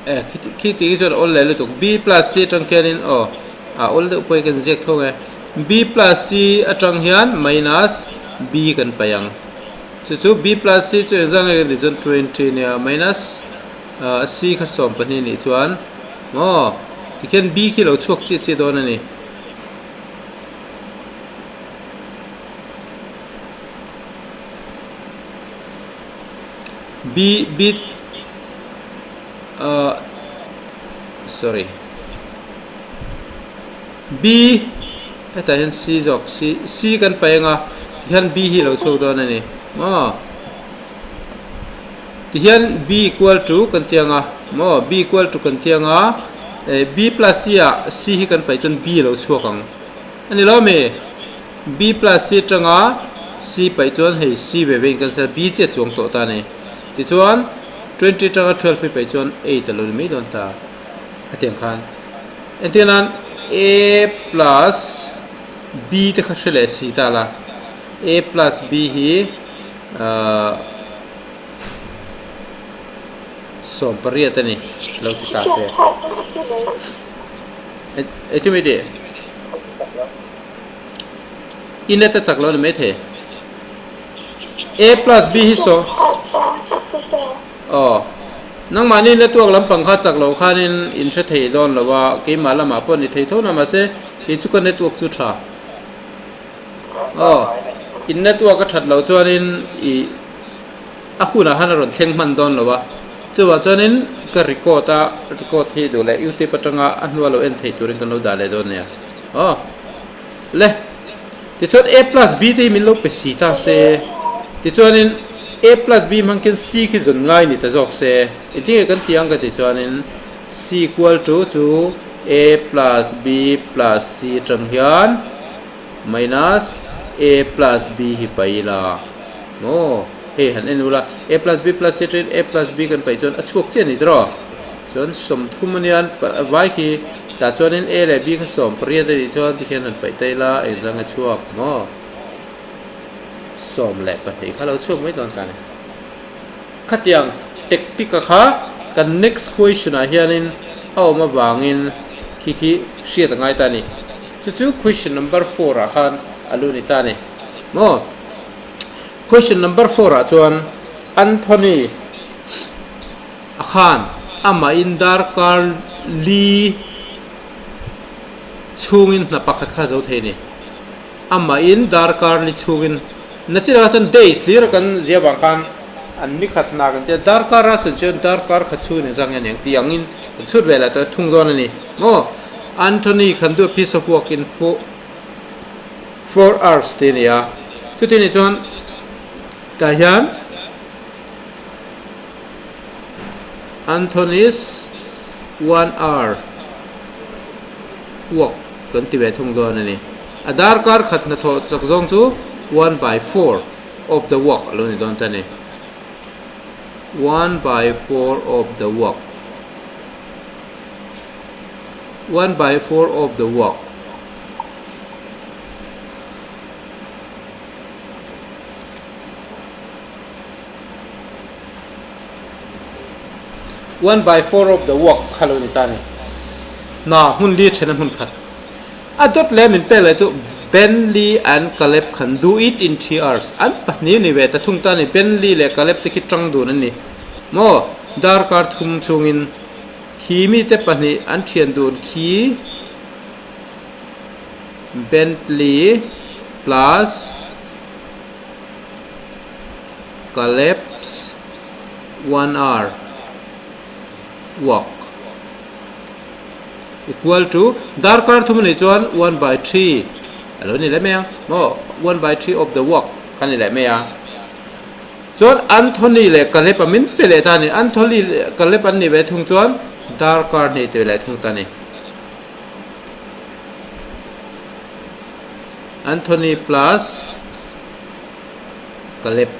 eh khi tih hi chuan a awl leh lutuk B plus C atang khianin aw a awl deuh pawh hi kan ziak thung e B plus C atang hian minus B kan paih ang chu chu B plus C chu engzah nge kan tih chuan 20 ania minus ahh C kha 12 nih chuan maw tikhian B khi lo chhuak chiah chiah dawn a ni. B B uh, sorry B hetah hian C zawk C C kan paih anga tihian B hi lo chhuak dawn a ni maw. Tihian B equal to kan ti ang a, maw? B equal to kan ti ang a, B plus C ah C hi kan paih chuan B a lo chhuak ang. A ni lo mi? B plus C atanga C paih chuan hei C ve ve in kan sel B chiah chuang tawh ta a ni. Tichuan 20 atanga 12 hi paih chuan 8 a lo ni mai dawn ta. Hetiang khan entir nan A plus B te kha hre leh si ta la. A plus B hi ahh 18 a ni lo ti ta se. Engtin mai tih? I net a chak lo a ni maithei. A plus B hi saw Aw nangmahni network lampang kha chak lo khanin in hre thei dawn lo a, keimah lamah pawh ni thei tho na mahse kei chu ka network chu tha. Aw in network a that loh chuanin i a hunah khan a rawn thleng hman dawn lo a, chuvang chuanin ka record a, record hi duh leh youtube atanga a hnua lo en theih turin kan lo dah leh dawn nia. Aw le tichuan A plus B te hi min lo pe si ta se, tichuanin A plus B hmang khian C khi zawn ngai ni ta zawk se, engtin nge kan tih ang ka tih chuanin C equal to chu A plus B plus C atang hian minus A plus B hi paih ila maw hei han en ula A plus B plus C atangin A plus B kan paih chuan a chhuak chiah a ni tawh chuan 30 anian vai khi tah chuanin A leh B kha 18 a nih chuan tikhian han paih ta ila engzang a chhuak maw 12 kha lo chhuak mai dawn ta a ni. Khatiang tactic a kha kan next question ah hianin a awm avangin khi khi hriat a ngai ta a ni. Chu chu question number four ah khan a lu ni ta a ni. Maw? Question number four ah chuan Anthony a khan amahin darkar li chhungin hna pakhat kha zo thei a ni. Amahin darkar li chhungin nachinah chuan days hlir a kan zia vang khan an ni khat hna kan tia darkar a sawn chuan darkar khat chhungin engzah nge aniang tih angin kan chhut ve leh tawh thung dawn a ni maw Anthony can do a piece of work in 4 hours tih a ni a chuti nih chuan tah hian Anthony's 1 hour work kan ti ve thung dawn a ni. A darkar khat hnathawh chak zawng chu 1/4 of the work a lo ni dawn ta a ni. 1/4 of the work 1/4 of the work 1/4 of the work kha lo ni ta a ni. Hna hmun li then a hmun khat. A dawt leh min pek leh chu Ben Lee and Caleb khan do it in 3 hours an pahnih ni ve ta thung ta a ni. Ben Lee leh Caleb te khi tang dun an ni maw? Darkar thum chungin khi mite pahnih an thian dun khi Bentley plus Caleb's 1 hour work equal to darkar thum a nih chuan 1/3 a lo ni leh mai ang maw 1/3 of the work kha ni leh mai a chuan Anthony leh Caleb a min pe leh ta a ni Anthony leh Caleb an nih ve thung chuan darkar hnih ti leh thung ta a ni Anthony plus Caleb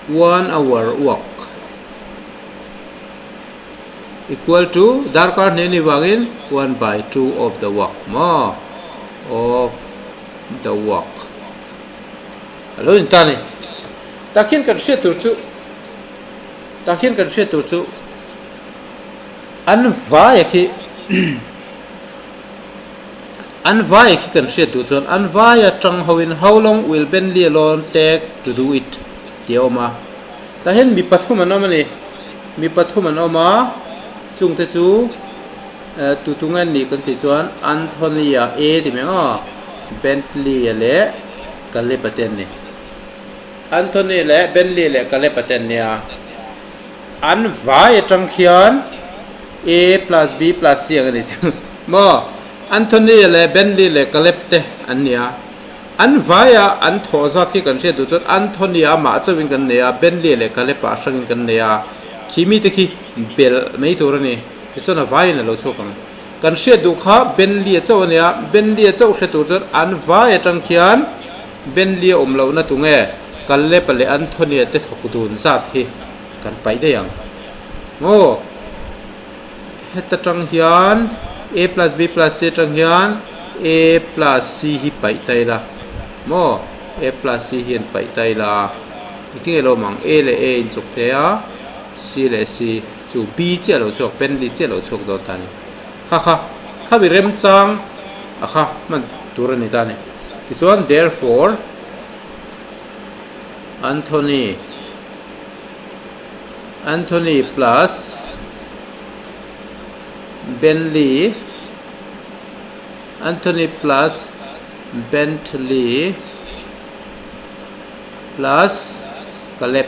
1 hour work equal to darkar hnih ni vangin 1/2 of the work maw of the work a lo in ta a ni tah khian kan hriat tur chu tah khian kan hriat tur chu an vai a khi An vai khi kan hriat duh chuan an vai atang hoin how long will Bentley alone take to do it tih a awm a. Tah hian mi pathum an awm a ni. Mi pathum an awm a, chungte chu tu tu nge an nih kan tih chuan Anthony-a A ti mai ang aw, Bentley-a leh Caleb-a te an ni. Anthony leh Bentley leh Caleb-a te an nia. An vai atang khian A plus B plus C ang a ni chu maw? Anthony leh Bentley leh Caleb te an ni a. An vaia an thawh zat khi kan hriat duh chuan Anthony amah chauhin kan nei a, Bentley leh Caleb ah hrangin kan nei a, khi mite khi belh mai tur a ni. Tichuan a vaiin a lo chhuak ang. Kan hriat duh kha Bentley a chauh a nia, Bentley a chauh hre tur chuan an vai atang khian Bentley a awm lohna tunge Caleb-a leh Anthony-a te thawk dun zat hi kan paih daih ang. Maw? Heta tang hian A plus B plus C atang hian A plus C hi paih ta ila maw? A plus C hian paih ta ila engtin nge lo awm ang? A leh A inchawk thei a, C leh C chu B chiah a lo chhuak, Bentley chiah a lo chhuak dawn ta a ni. Kha kha khami remchang a kha hman tur a ni ta a ni. Tichuan therefore Anthony. Anthony plus Bentley Anthony plus Bentley plus Caleb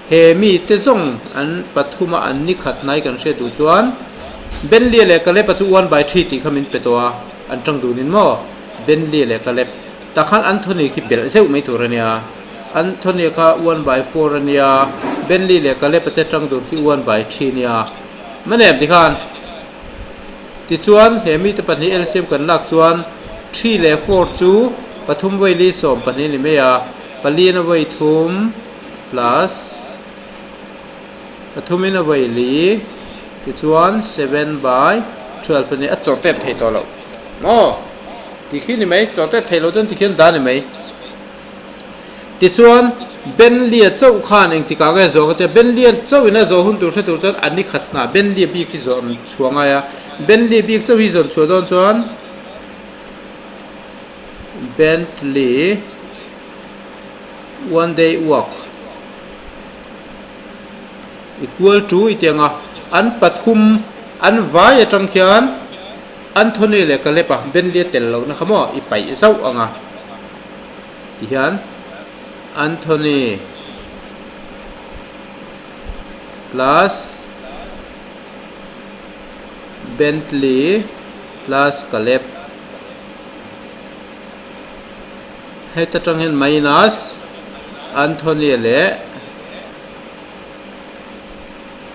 He mite zawng an pathuma an ni khat hnai kan hriat duh chuan Bentley leh Caleb a chu one by three tih kha min pe tawh a, an tang dunin maw? Bentley leh Caleb tah khan Anthony khi belh zeuh mai tur a nia. Anthony kha one by four a nia, Bentley leh Caleb-a te tang dur khi one by three a nia. Manem tikhan tichuan he mite pahnih LCM kan lak chuan three leh four chu pathum vawi li 12 ni mai a, palian a vawi thum plus pathumin a vawi li tichuan seven by 12 a nia, a chawhtet thei tawh loh maw? Tikhi ni mai, chawhtet thei loh chuan tikhian dah ni mai. Tichuan, Benlia chauh khan engtikah nge zawh ka ti a, Benlia chauhin a zawh hun tur hre tur chuan a ni khat nghah, Benlia bik hi zawn chhuah ngai a, Benlia bik chauh hi zawn chhuah dawn chuan Bentley one day work equal to i ti ang a, an pathum an vai atang khian Anthony leh Caleb-a Benlia tel lohna kha maw i paih zauh ang a. Tihian Anthony plus Bentley plus Caleb heta tang hian minus Anthony leh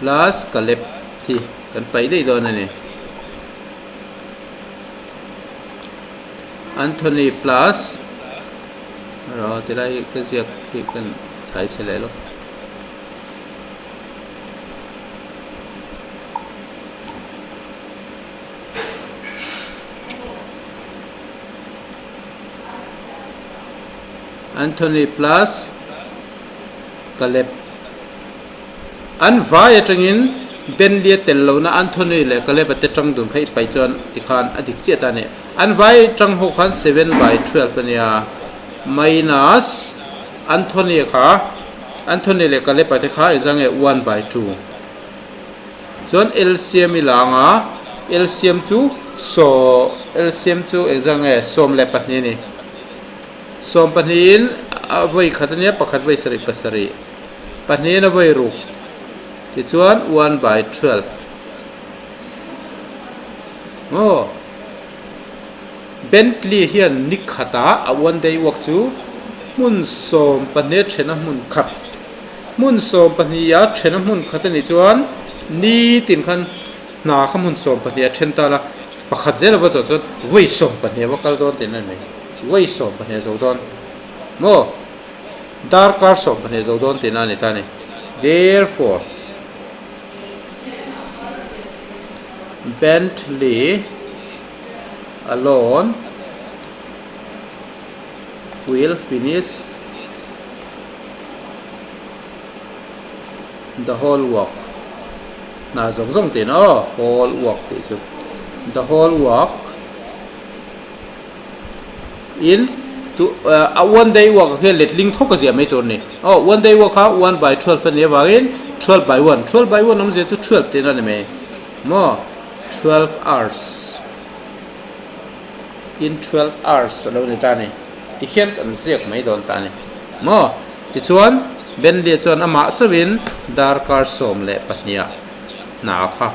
plus Caleb hi kan paih daih dawn a ni. Anthony plus rawh ti lai hi ka ziak hi kan thai chhe leh lawk. Anthony plus Caleb. An vai atangin Bentley a tel lohna Anthony leh Caleb-a te tang dun kha i paih chuan tikhan a dik chiah ta a ni. An vai tang ho khan seven by 12 a nia minus Anthony kha Anthony leh Caleb-a te kha engzah nge one by two. Chuan LCM i lang a, LCM chu saw LCM chu engzah nge 12 a ni. Sawmpahnihin a vawi khat a nia pakhat vawi sarih pasarih. Pahnihin a vawi ruk tichuan one by 12 maw Bentley hian ni khatah a one day work chu hmun 12 a then a hmun khat hmun 12 a then a hmun khat a nih chuan ni tin khan hna kha hmun 12 a then ta la pakhat zel ava zawh chuan vawi 12 a va kal dawn tihna a ni mai vawi 12 a zo dawn maw. Darkar 12 zo dawn tihna a ni ta a ni. Therefore, Bentley alone will finish the whole work. Hna zawng zawng tihna aw, whole work tih chu. The whole work. In tu a one day work ah khian letling thawk a ziah mai tur a ni. Aw one day work kha one by 12 a nih avangin 12 by one, 12 by one awmzia chu 12 tihna a ni mai maw 12 hours in 12 hours a lo ni ta a ni tikhian kan ziak mai dawn ta a ni maw tichuan Bentley chuan amah chauhin darkar 12 ah hna kha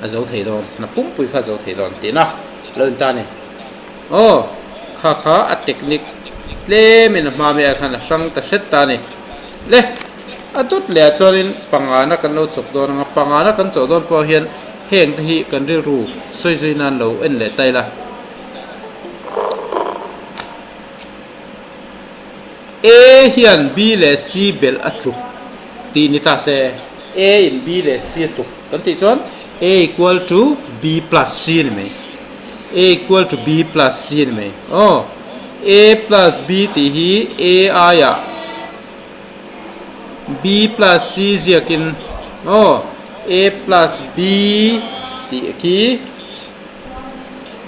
a zo thei dawn, hna pumpui kha a zo thei dawn tihna a lo ni ta a ni. Aw, kha kha a technique tlemin a hma mai ah khan a hrang ta hret ta a ni. Le, a dawt leh ah chuanin pangana kan lo chawk dawn ang a, pangana kan chawh dawn pawh hian heng te hi kan rilru sawi zui nan lo en leh ta ila. A hian B leh C belh a tluk tih ni ta se, A in B leh C a tluk kan tih chuan A equal to B plus C a ni mai. A equal to B plus C a ni mai. Aw, A plus B tih hi A aiah B plus C ziakin aw, A plus B tih khi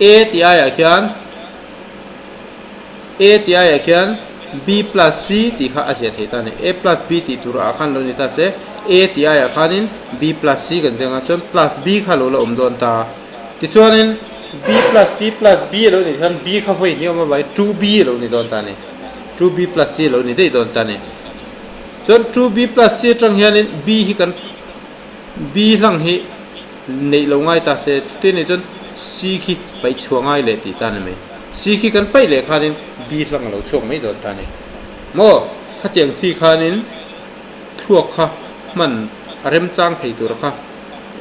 A tih aiah khian A tih aiah khian B plus C tih kha a ziah theih ta a ni. A plus B tih tur ah khan lo ni ta se, A tih aiah khanin B plus C kan ziak ang a, chuan plus B kha lo la awm dawn ta. Tichuanin B plus C plus B a lo nih khan B kha vawi hnih a awm avangin 2B a lo ni dawn ta a ni. 2B plus C a lo ni daih dawn ta a ni. Chuan 2B plus C atang hianin B hi kan B hlang hi neih lo ngai ta se, chuti anih chuan C khi paih chhuah ngai leh tih ta a ni mai. C khi kan paih leh khanin B hlang a lo chhuak mai dawn ta a ni. Maw? Khatiang chi khanin thluak kha hman a remchang thei tura kha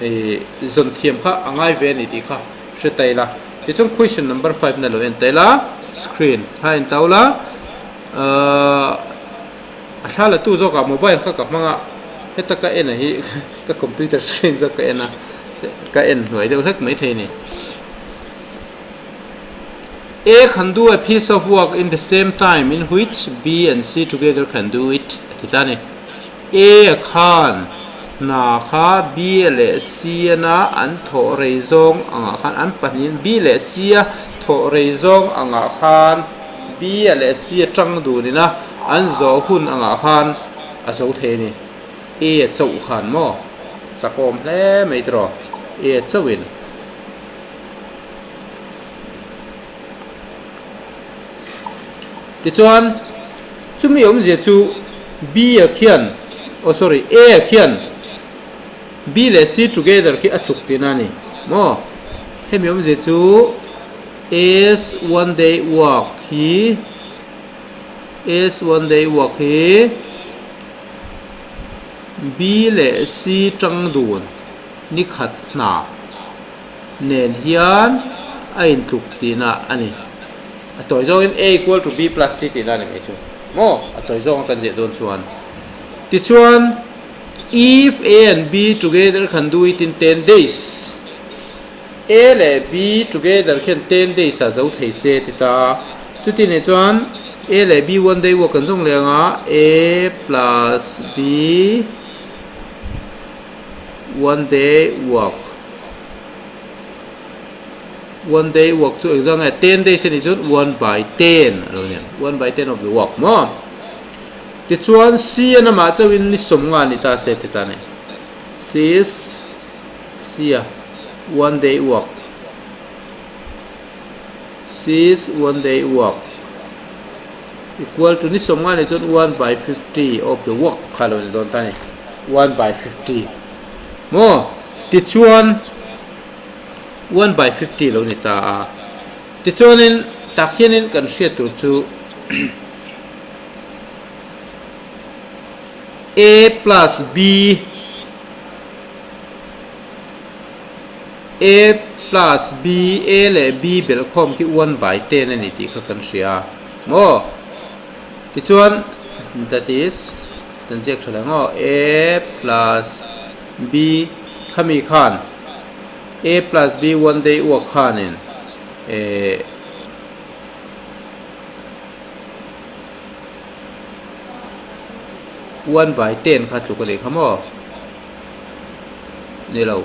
ih zawn thiam kha a ngai ve a ni tih kha hre ta ila. Tichuan question number five na lo en ta ila, screen kha en tau la, ahh. A thla la tu zawkah mobile kha ka hmang a, heta ka en a hi ka computer screen zawk ka en a, ka en hnuai deuh hlek mai thei a ni. A can do a piece of work in the same time in which B and C together can do it a ti ta a ni. A khan hna kha B leh C ana an thawh rei zawng angah khan an pahnihin B leh C a thawh rei zawng angah khan B leh C a tang dunin a An zawh hun angah khan a zo thei a ni. E chauh khan maw? Chakawm hle mai tiraw? E chauhin. Tichuan, chumi awmzia chu B a khian, oh sorry, A a khian B leh C together khi a tluk tihna a ni maw? Hemi awmzia chu A's one day work hi. S one day work hi B leh C tang dun ni khat hna nen hian a intluk tihna a ni. A tawi zawngin A equal to B plus C tihna a ni mai chu maw? A tawi zawnga kan ziah dawn chuan. Tichuan if A and B together can do it in 10 days. A leh B together khian 10 days ah zo thei se ti ta. Chuti nih chuan A leh B one day work kan zawng leh ang a, A plus B one day work one day work chu engzah nge 10 days a nih chuan one by 10 a lo ni ang, one by 10 of the work maw. Tichuan C an amah chauhin ni sawmnga ni ta se ti ta a ni. Sis. Sia one day work C's one day work equal to ni sawmnga nih chuan one by 50 of the work kha lo ni dawn ta ni one by 50 maw tichuan one by 50 lo ni ta a tichuanin tak hianin kan hriat tur chu A plus B A plus B, A leh B belhkhawm khi one by ten a ni tih kha kan hria a maw? Tichuan that is kan ziak tha leh ang aw, A plus B khami khan A plus B one day uak khanin eh one by ten kha tluk a nih kha maw? Ni lo.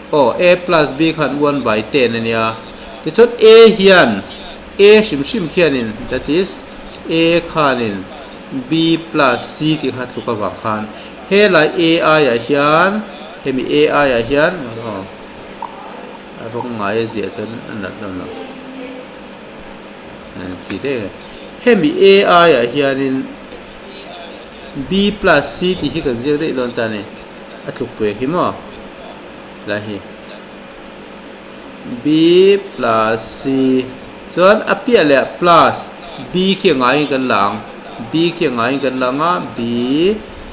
Aw, A plus B khan one by ten a nia. Tichuan A hian, A hrim hrim khianin, that is, A khanin B plus C tih kha tluk avang khan helai A aiah hian, hemi A aiah hian, aw, a rawng ngai a ziah chuan a nalh dawn lo. Ti daih e. Hemi A aiah hianin B plus C tih hi kan ziak daih dawn ta a ni. A tluk pui hi maw? Tlai hi. B plus C. Chuan a piah leh plus b khi a ngaiin kan la ang, b khi a ngaiin kan la ang a, b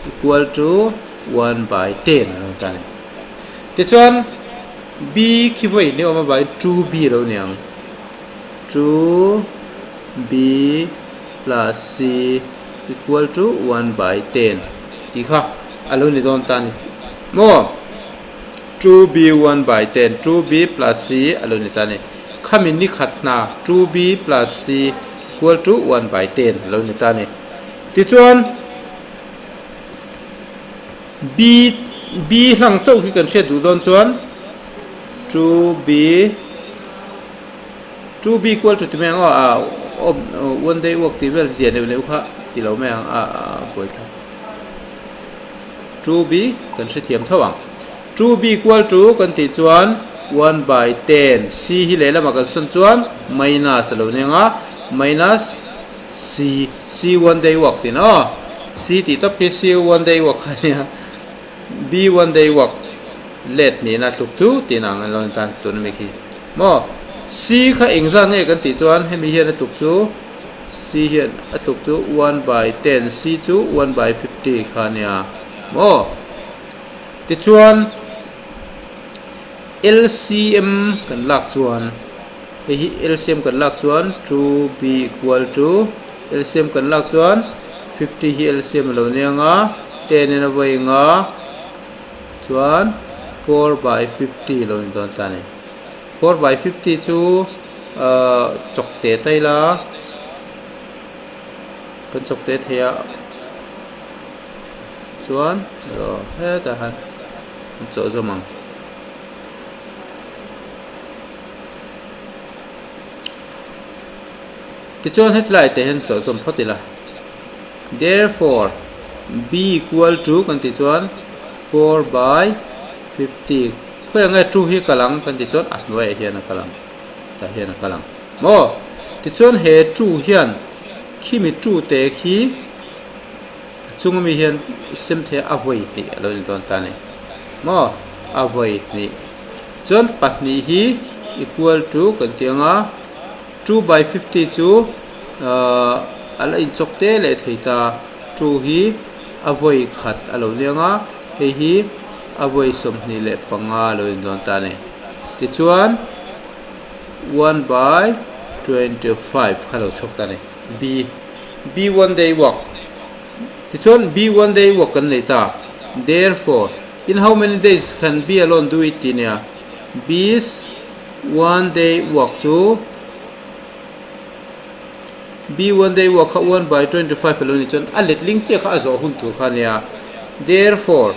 equal to one by 10 a lo ni ta a ni. Tichuan b khi vawiin hi a awm avangin 2b a lo ni ang, 2b plus c equal to 1 by 10 tih kha a lo ni dawn ta a ni maw? 2b 1 by 10 2b plus c a lo ni ta a ni. Khami ni khat hna 2b plus c equal to 1 by 10 a lo ni ta a ni. Tichuan b b hlang chauh hi kan hriat duh dawn chuan 2b 2b equal to ti mai ang aw ah one day work tih vel zia neuh neuh kha ti lo mai ang a buai thlak. 2b kan hrethiam tho ang. 2b equal to kan tih chuan 1 by 10 c hi lehlamah kan sawn chuan minus a lo ni ang a, minus c, c one day work tih na aw, c tih tawp khi c one day work kha a nia, b one day work let nihna tluk chu tih na ang a lo ni tan tuna mi khi maw. C kha engzat nge kan tih chuan hemi hian a tluk chu. C hian a tluk chu 1 by 10, C chu 1 by 50 kha a nia maw? Tichuan LCM kan lak chuan hei hi LCM kan lak chuan 2B equal to LCM kan lak chuan 50 hi LCM a lo nia nga 10 in a vawi nga chuan 4 by 50 a lo ni dawn ta a ni. 4 by 50 chu Ahh chawk teh ta ila kan chawk teh thei a chuan aw hetah hian an chawh zawm ang tichuan hetlai te hian chawh zawm phawt ila therefore b equal to kan tih chuan 4 by 50 khawiah nge 2 hi kal ang kan tih chuan a hnuaiah hian a kal ang. Tah hian a kal ang maw? Tichuan he two hian khimi two te khi a chung ami hian sem thei a vawi hnih a lo ni dawn ta a ni maw? A vawi hnih chuan pahnih hi equal to kan tih ang a two by 50 chu ahh a la inchawk te leh thei ta two hi a vawi khat a lo ni ang a hei hi a vawi 25 a lo ni dawn ta a ni. Tichuan 1 by 25 kha lo chhuak ta a ni. B B one day work Tichuan B one day work kan nei ta. Therefore, in how many days can B alone do it tih nia. B's one day work chu B one day work kha 1 by 25 a lo ni chuan a letling chiah kha a zawh hun tur kha a nia. Therefore,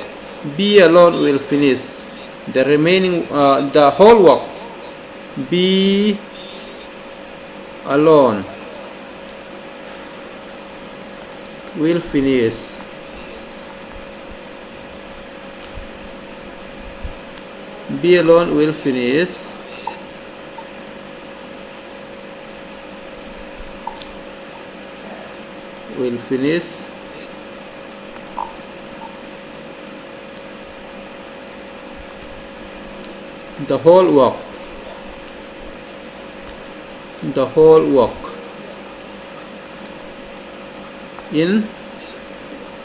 B alone will finish The remaining the whole work B alone will finish B alone will finish will finish The whole work The whole work in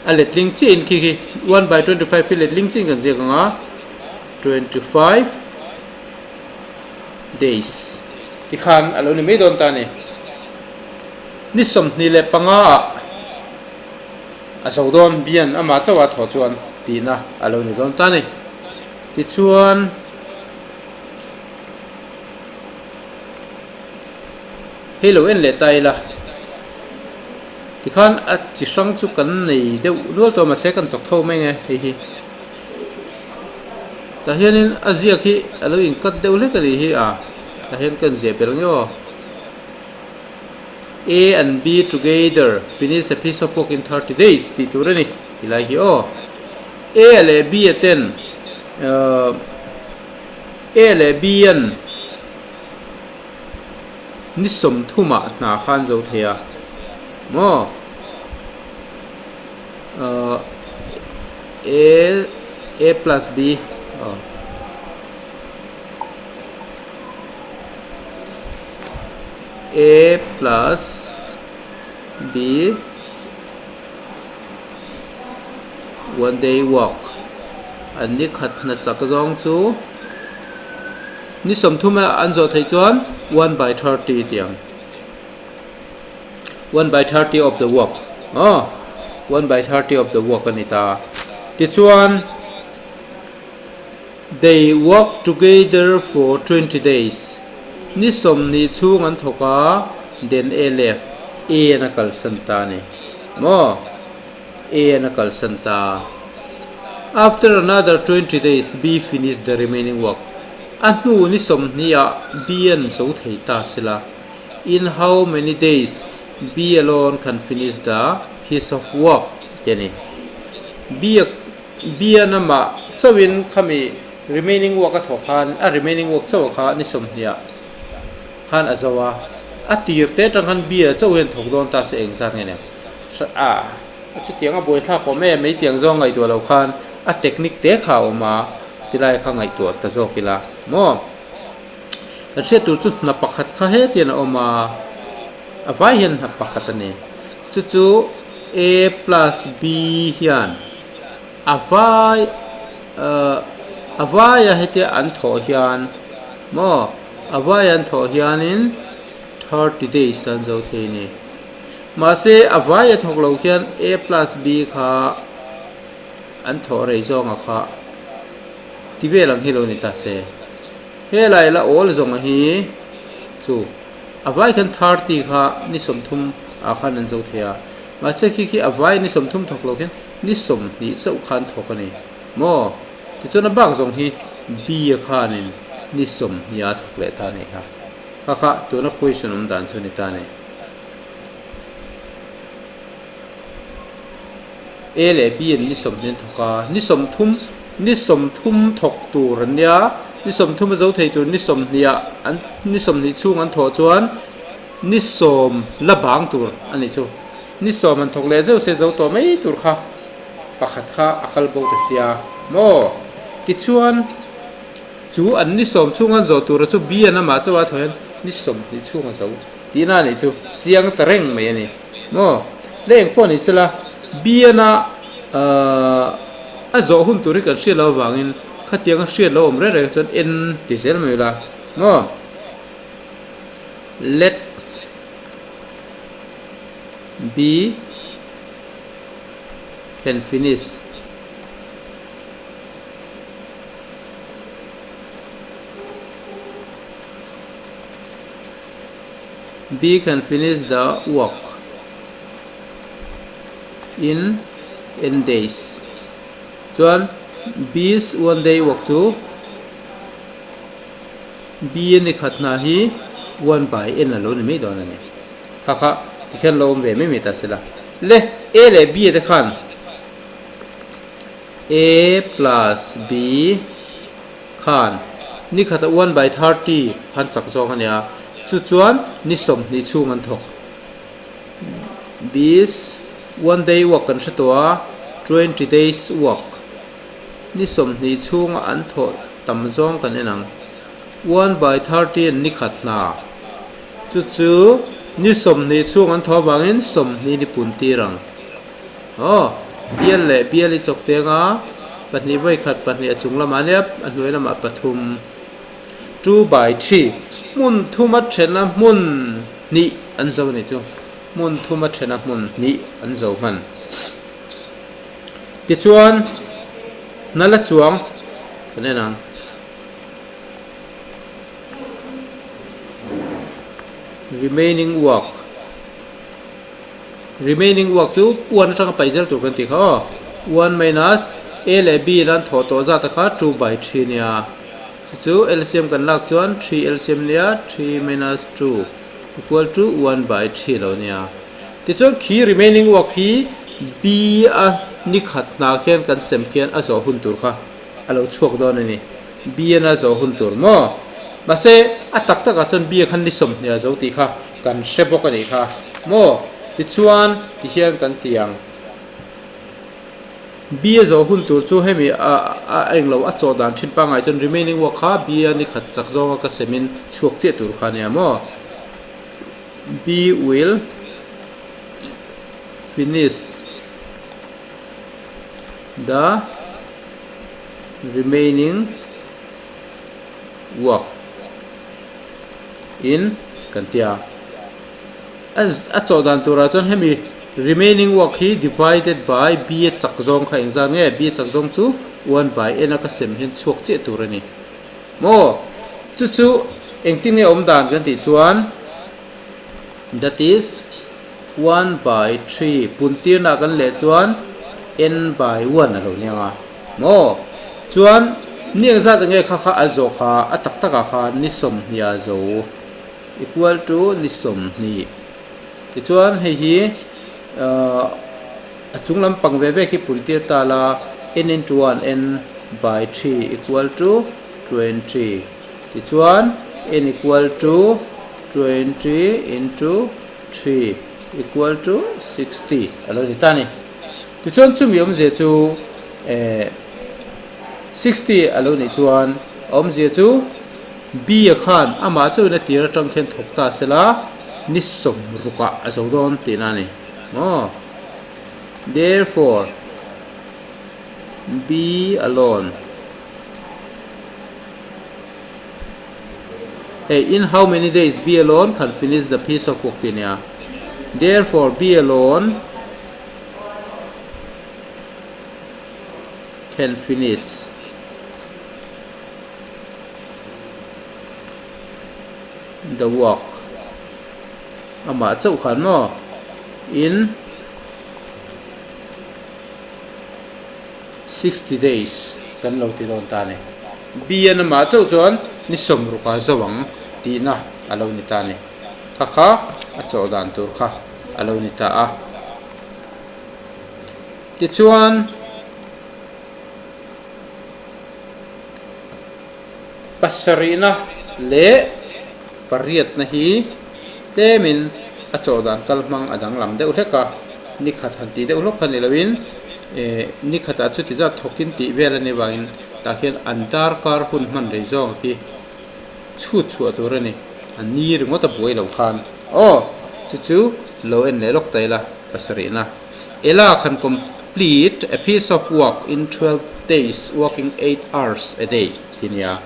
a letling chiah in khi khi 1 by 25 hi letling chiah in kan ziak ang a 25 days tikhan a lo ni mai dawn ta a ni ni 25 ah A zo dawn bian amah chauh a thawh chuan tihna a lo ni dawn ta a ni. Tichuan, hei lo en leh ta ila, tikhan a chi hrang chu kan nei deuh nual tawh mahse kan chawk tho mai nge hei hi. Tah hianin a ziak hi a lo inkat deuh hlek a nih hi a, tah hian ka inziah belh nge aw. A and B together finish a piece of work in 30 days tih tur a ni ti lai hi aw. A leh B a ten A leh B an ni sawmthumah hna kha an zo thei a maw A A plus B aw. A plus B one day work an ni khat hna chak zawng chu ni sawmthum a an zawh theih chuan one by 30 tih ang one by 30 of the work aw one by 30 of the work a ni ta tichuan They work together for 20 days. Ni 20 chhung an thawk a, then A left, A an a kalsan ta a ni. Maw? A an a kalsan ta. After another 20 days, B finished the remaining work. A hnu ni 20 ah B an zo thei ta sela. In how many days B alone can finish the his of work? Ti a ni. B a Bia namah chauhin khami remaining work a thawh khan a remaining work chauh kha ni 20 ah khan a zo a, a tir te atang khan bia chauh hian thawk dawn ta se engzat nge nia a chutiang a buaithlak awm em mai tiang zawng ngaihtuah loh khan a technique te kha a awm a tilai kha ngaihtuah ta zawk ila maw kan hriat tur chu hna pakhat kha hetian a awm a a vai hian hna pakhat a ni chu chu A plus B hian a vai ahh a vaia hetia an thawh hian maw a vaia an thawh hianin 30 days an zo thei a ni. Mahse a vaia thawk lo khian A plus B kha an thawh rei zawnga kha ti vel ang hi lo ni ta se. Helai la awl zawnga hi chu a vai khan 30 kha ni 30 ah khan an zo thei a. Mahse khi khi a vai ni 30 thawk lo khian ni 20 chauh khan thawk a ni maw? Tichuan a bak zawng hi B a khanin ni 20 a thawk leh ta a nih kha. Kha kha tuna question awm dan chu a ni ta a ni. A leh B an ni 20 an thawk a, ni 30 ni 30 thawk tur an nia, ni 30 a zo thei tur ni 20 ah an ni 20 chhung an thawh chuan ni 10 la bang tur a nih chu. Ni 10 an thawk leh zeuh se zo tawh mai tur kha pakhat kha a kal bo ta sia maw? Tichuan chu an ni 10 chhung an zawh tura chu B an amah chauh a thawh hian ni 20 chhung a zo tihna a nih chu chiang ta reng mai a ni maw? Le eng pawh ni sela B an a a zawh hun tur hi kan hriat loh avangin khatiang a hriat loh awm reng reng chuan en ti zel mai ula maw? Let B can finish. B can finish the work in n days. Chuan B's one day work chu B ni khat hna hi one by n a lo ni mai dawn a ni. Kha kha tikhian lo awm ve mai mai ta sela. Le A leh B te khan A plus B khan ni khata one by 30 han chak zawk a nia. Chu chuan ni 20 chhung an thawk. B's one day work kan hre tawh a, 20 days work. Ni 20 chhunga an thawh tam zawng kan en ang. One by 30 an ni khat hna. Chu chu ni 20 chhung an thawh avangin 20 ni pun tir ang. Aw, bial leh bial i chawk teng a, pahnih vawi khat pahnih a chung lamah nia a hnuai lamah pathum. Two by three, hmun thuma thena hmun hnih an zo a nih chu. Hmun thuma thena hmun hnih an zo hman. Tichuan, hna la chuang kan en ang. Remaining work Remaining work chu one atanga paih zel tur kan tih kha aw. One minus A leh B in an thawh tawh zat a kha two by three nia. Chu chu LCM kan lak chuan three LCM nia three minus two equal to one by three lo nia. Tichuan khi remaining work hi B a ni khat hna khian kan sem khian a zawh hun tur kha a lo chhuak dawn a ni. B an a zawh hun tur maw? Mahse, a tak takah chuan B a khan ni 20 a zo tih kha kan hre bawk a nih kha maw? Tichuan, tihian kan ti ang. B a zawh hun tur chu hemi a a englo a chawh dan thin pangngai chuan remaining work kha B a ni khat chak zawnga ka semin chhuak chiah tur kha a nia maw? B will finish the remaining work in kan ti a. A chawh dan turah chuan hemi remaining work hi divided by B a chak zawng kha engzat nge? B a chak zawng chu one by n a ka sem hian chhuak chiah tur a ni. Maw? Chu chu engtin nge awm dan kan tih chuan that is one by three puntirna kan leh chuan n by one a lo ni ang a. Maw? Chuan ni engzat enge kha kha a zawh kha a tak takah khan ni sawmhniha zo. Equal to ni 20. Tichuan hei hi a chung lampang ve ve khi pun tir ta la n into 1 n by 3 equal to 20. Tichuan n equal to 20 into 3 equal to 60 a lo ni ta a ni. Tichuan chumi awmzia chu eh 60 a lo nih chuan a awmzia chu. Bia khan amah chauhin a tir atang khian thawk ta sela ni sawmrukah a zo dawn tihna a ni maw? Therefore, B alone Hei in how many days B alone can finish the piece of work tih a nia. Therefore, B alone can finish. The work amah chauh khan maw in 60 days kan lo ti dawn ta a ni. B an amah chauh chuan ni sawmruk a zo ang tihna a lo ni ta a ni. Kha kha a chawh dan tur kha a lo ni ta a. Tichuan. Pasarihna leh pariatna hi tlemin a chawh dan kal hmang a danglam deuh hlek a, ni khat han tih deuh hlawk kha ni loin eh ni khatah chuti zat thawkin tih vel a nih vangin tah khian an darkar hun hman rei zawng khi chhut chhuah tur a ni, a ni ringawt a buai lo khan aw chu chu lo en leh lawk ta ila pasarihna. Ela khan complete a piece of work in 12 days working 8 hours a day ti nia.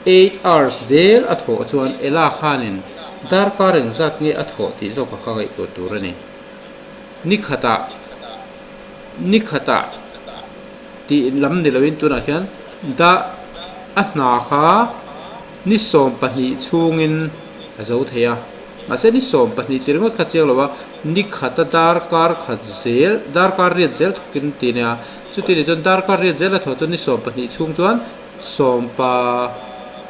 8 hours zel a thawh chuan Ela khanin darkar engzat nge a thawh tih zawk a kha ngaihtuah tur a ni. Ni khatah ni khatah tih lam ni loin tunah khian da a hna kha ni 12 chhungin a zo thei a. Mahse ni 12 ti ringawt kha chiang lo a, ni khata darkar khat zel, darkar riat zel thawkin ti a nia. Chuti nih chuan darkar riat zel a thawh chuan ni 12 chhung chuan sawmpa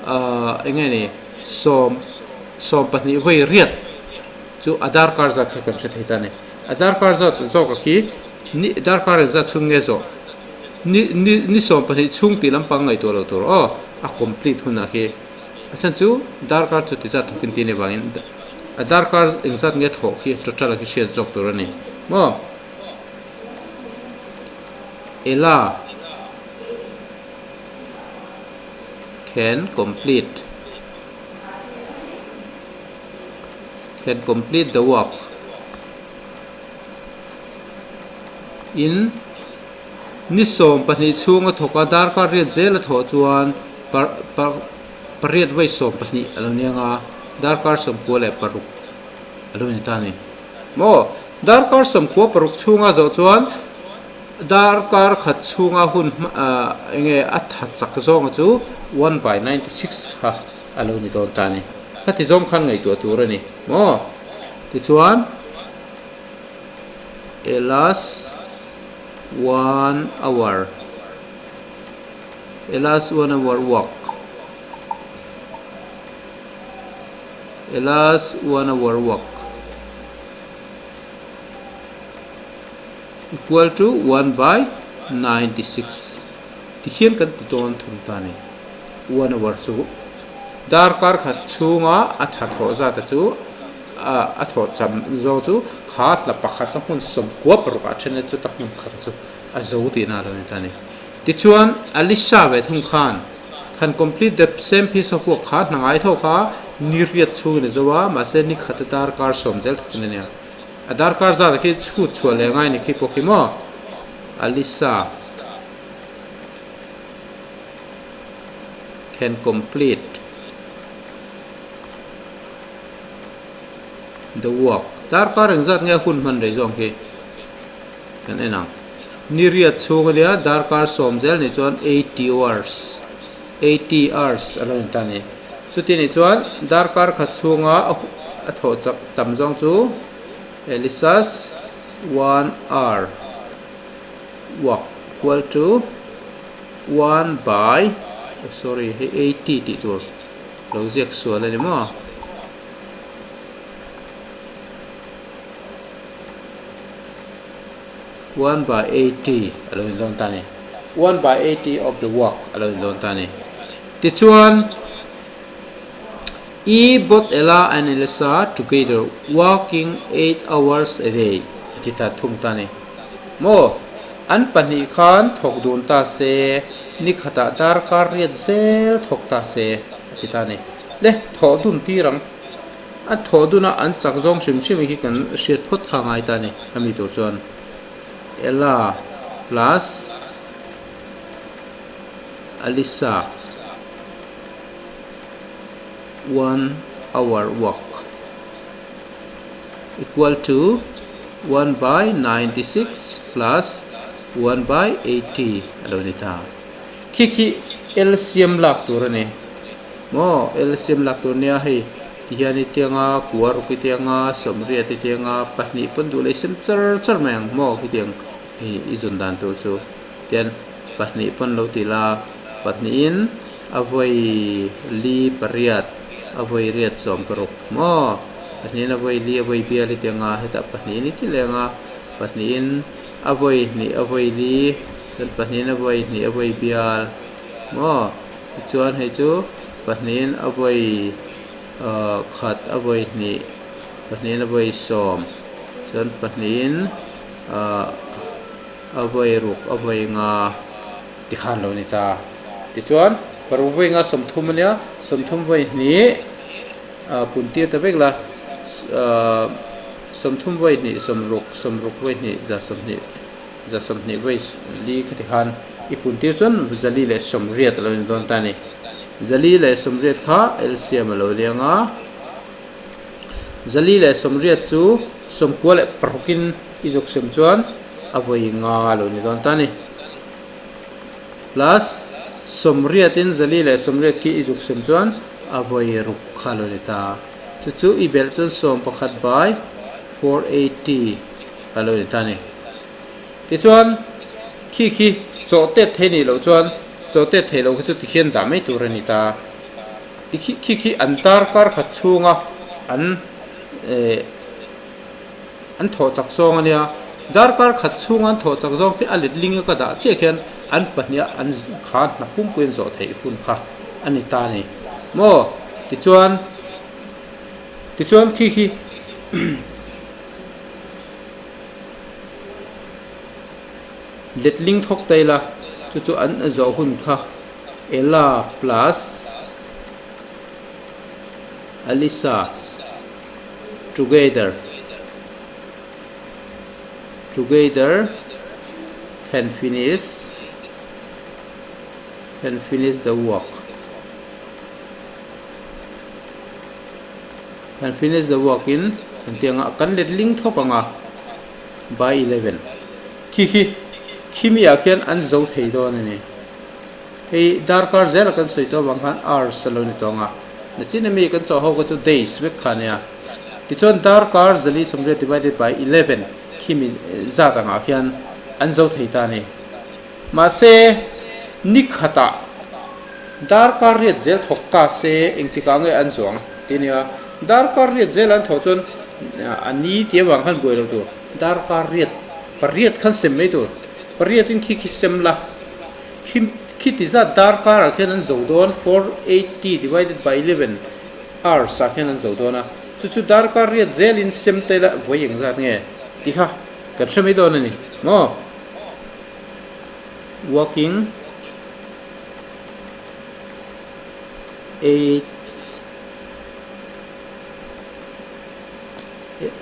ah eng nge ni sawm 12 vawi riat chu a darkar zat kha kan hre thei ta a ni. A darkar zat zawka khi ni darkar riat zat chhung nge zawh ni ni ni 12 chhung tih lampang ngaihtuah loh tur aw a complete hunah khi. A chhan chu darkar chuti zat thawkin tih a nih vangin a darkar engzat nge thawh khi total a khi hriat zawk tur a ni maw? Ela can complete can complete the work in Ni 12 chhunga thawk a, darkar riat zel a thawh chuan pariat vawi 12 a lo ni ang a, darkar 96 a lo ni ta a ni. Maw? Darkar 96 chhunga zawh chuan darkar khat chhunga hun eng nge a tha chak zawnga chu one by 96 kha a lo ni dawn ta a ni. Khati zawng khan ngaihtuah tur a ni. Maw? Tichuan. A last one hour a last one hour walk a last one hour walk equal to 1 by 96 tikhian kan ti dawn thung ta ni one hour chu darkar khat chhunga a tha thawh zat a chu a thawh cham zawng chu kha hla pakhat a hmun 96 ah then a chuta hmun khat chu a zo tihna a lo ni ta a ni. Tichuan Alisha ve thung khan khan complete the same piece of work kha hna ngai tho kha Ni riat chhungin a zo a, mahse ni khat a darkar sawm zel thawk in a nia. A darkar zat ah khi chhut chhuah leh ngai ni khi pawh khi maw? Alisa can complete the work. Darkar engzat nge hun hman rei zawng khi kan en ang. Ni riat chhung a nia, darkar sawm zel nih chuan 80 hours, 80 hours a lo ni ta a ni. Chuti nih chuan darkar khat chhunga a thawh chak tam zawng chu Elisa's one hour work equal to one by oh sorry hei 80 tih tur lo ziak sual a ni maw. One by 80 a lo indawn ta a ni. One by 80 of the work a lo indawn ta a ni. Tichuan, I both Ella and Elisa together working 8 hours a day a ti ta thung ta a ni. Maw? An pahnih khan thawk dun ta se, ni khatah darkar riat zel thawk ta se a ti ta a ni. Le, thawh dun tir ang. A thawh duna an chak zawng hrim hrim hi kan hriat phawt kha ngai ta a ni. Hemi tur chuan Ella plus Alisa one hour work equal to 1 by 96 plus 1 by 80 a lo ni ta. Khi khi LCM lak tur a ni. Maw LCM lak tur nia hei tihian i tianga kua ruk i tianga sawmriat i tianga pahnih pawn duh leh i sem char char mai ang maw khitiang hi i zun dan tur chu tian pahnih pawn lo ti la pahnihin a vawi li pariat a vawi riat sawm paruk maw pahnihin a vawi li a vawi bial i tianga hetah pahnihin i ti leng a pahnihin a vawi hnih a vawi li chuan pahnihin a vawi hnih a vawi bial maw. Tichuan hei chu pahnihin a vawi khat a vawi hnih, pahnihin a vawi sawm, chuan pahnihin a vawi ruk a vawi nga tikhan lo ni ta. Tichuan paruk vawi nga sawmthum a nia, sawmthum vawi hnih pun tir ta vek la, sawmthum vawi hnih sawmruk, sawmruk vawi hnih za sawmhnih. Za 20 vawi li khati khan i pun tir chuan zali leh 80 a lo in dawn ta a ni. Zali leh 80 kha LCM a lo liang a, zali leh 80 chu 96 leh parukin i zuk sem chuan a vawi nga a lo ni dawn ta a ni. Plus 80 in zali leh 80 khi i zuk sem chuan a vawi ruk kha a lo ni ta. Chu chu i belh chuan 11 by 480. A lo ni ta a ni. Tichuan, khi khi chaw tet thei nih loh chuan chaw tet thei loh khi chu tikhian dah mai tur a ni ta. Ti khi khi khi an darkar khat chhunga an eh an thawh chak zawng a nia. Darkar khat chhunga an thawh chak zawng khi a letling a ka dah chiah khian an pahniha an kha hna pumpuiin zawh theih hun kha a ni ta a ni. Maw? Tichuan, tichuan khi khi Letling thawk ta ila chu chu an zawh hun kha Ella plus Alisa together together can finish can finish the work Kan finish the work in kan tih anga kan let ling thawk anga by 11 khi khi khimi ah khian an zo thei dawn a ni. Hei darkar zela kan sawi tawh avang khan hours a lo ni tawh anga nachin ami kan chawh ho kha chu days vek kha a nia. Tichuan darkar zali 80 divided by 11 khimi zat angah khian an zo thei ta a ni. Mahse ni khatah darkar riat zel thawk ta se engtikah nge an zuang tih a nia. Darkar riat zel an thawh chuan a ni tih avang khan buai lo tur. Darkar riat, pariat khan sem mai tur. Pariatin khi khi sem la, khi khi ti zat darkarah khian an zo dawn, 480 divided by 11 hours ah khian an zo dawn a. Chu chu darkar riat zelin sem ta ila vawi engzat nge tih kha kan hre mai dawn a ni maw? Working 8.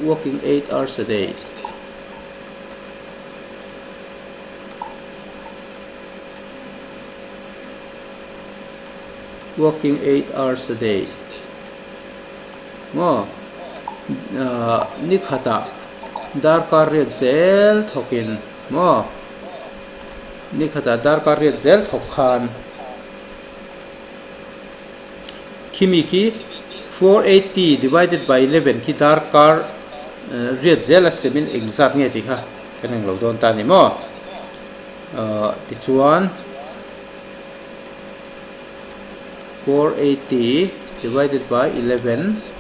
working 8 hours a day. Working 8 hours a day. Maw? Ni khatah darkar riat zel thawkin maw? Ni khatah darkar riat zel thawk khan khimi khi 480 divided by 11 khi darkar riat zel a semin engzat nge tih kha kan englo dawn ta a ni maw? Tichuan 480 divided by 11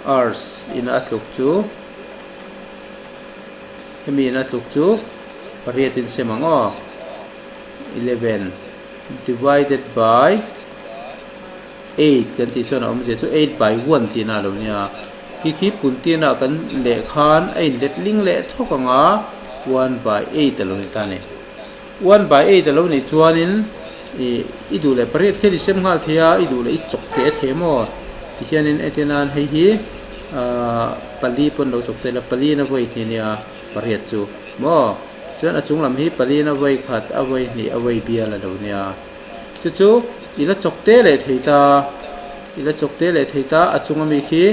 hours in a tluk chu hemi in a tluk chu pariat in sem ang aw 11 divided by 8 kan tih chuan a awmzia chu 8 by 1 tihna a lo nia khi khi puntina kan leh khan a inlet ling leh thawk ang a 1 by 8 a lo ni ta a ni. One by eight a lo nih chuanin ih i duh leh pariat khian i sem nghal thei a, i duh leh i chawk teh thei maw? Tihianin entir nan hei hi ahh pali pawn lo chawk tel a, pali in a vawi hnih nia pariat chu maw? Chuan a chung lam hi pali in a vawi khat, a vawi hnih, a vawi bial a lo nia. Chu chu i la chawk teh leh thei ta, i la chawk teh leh thei ta a chung ami khi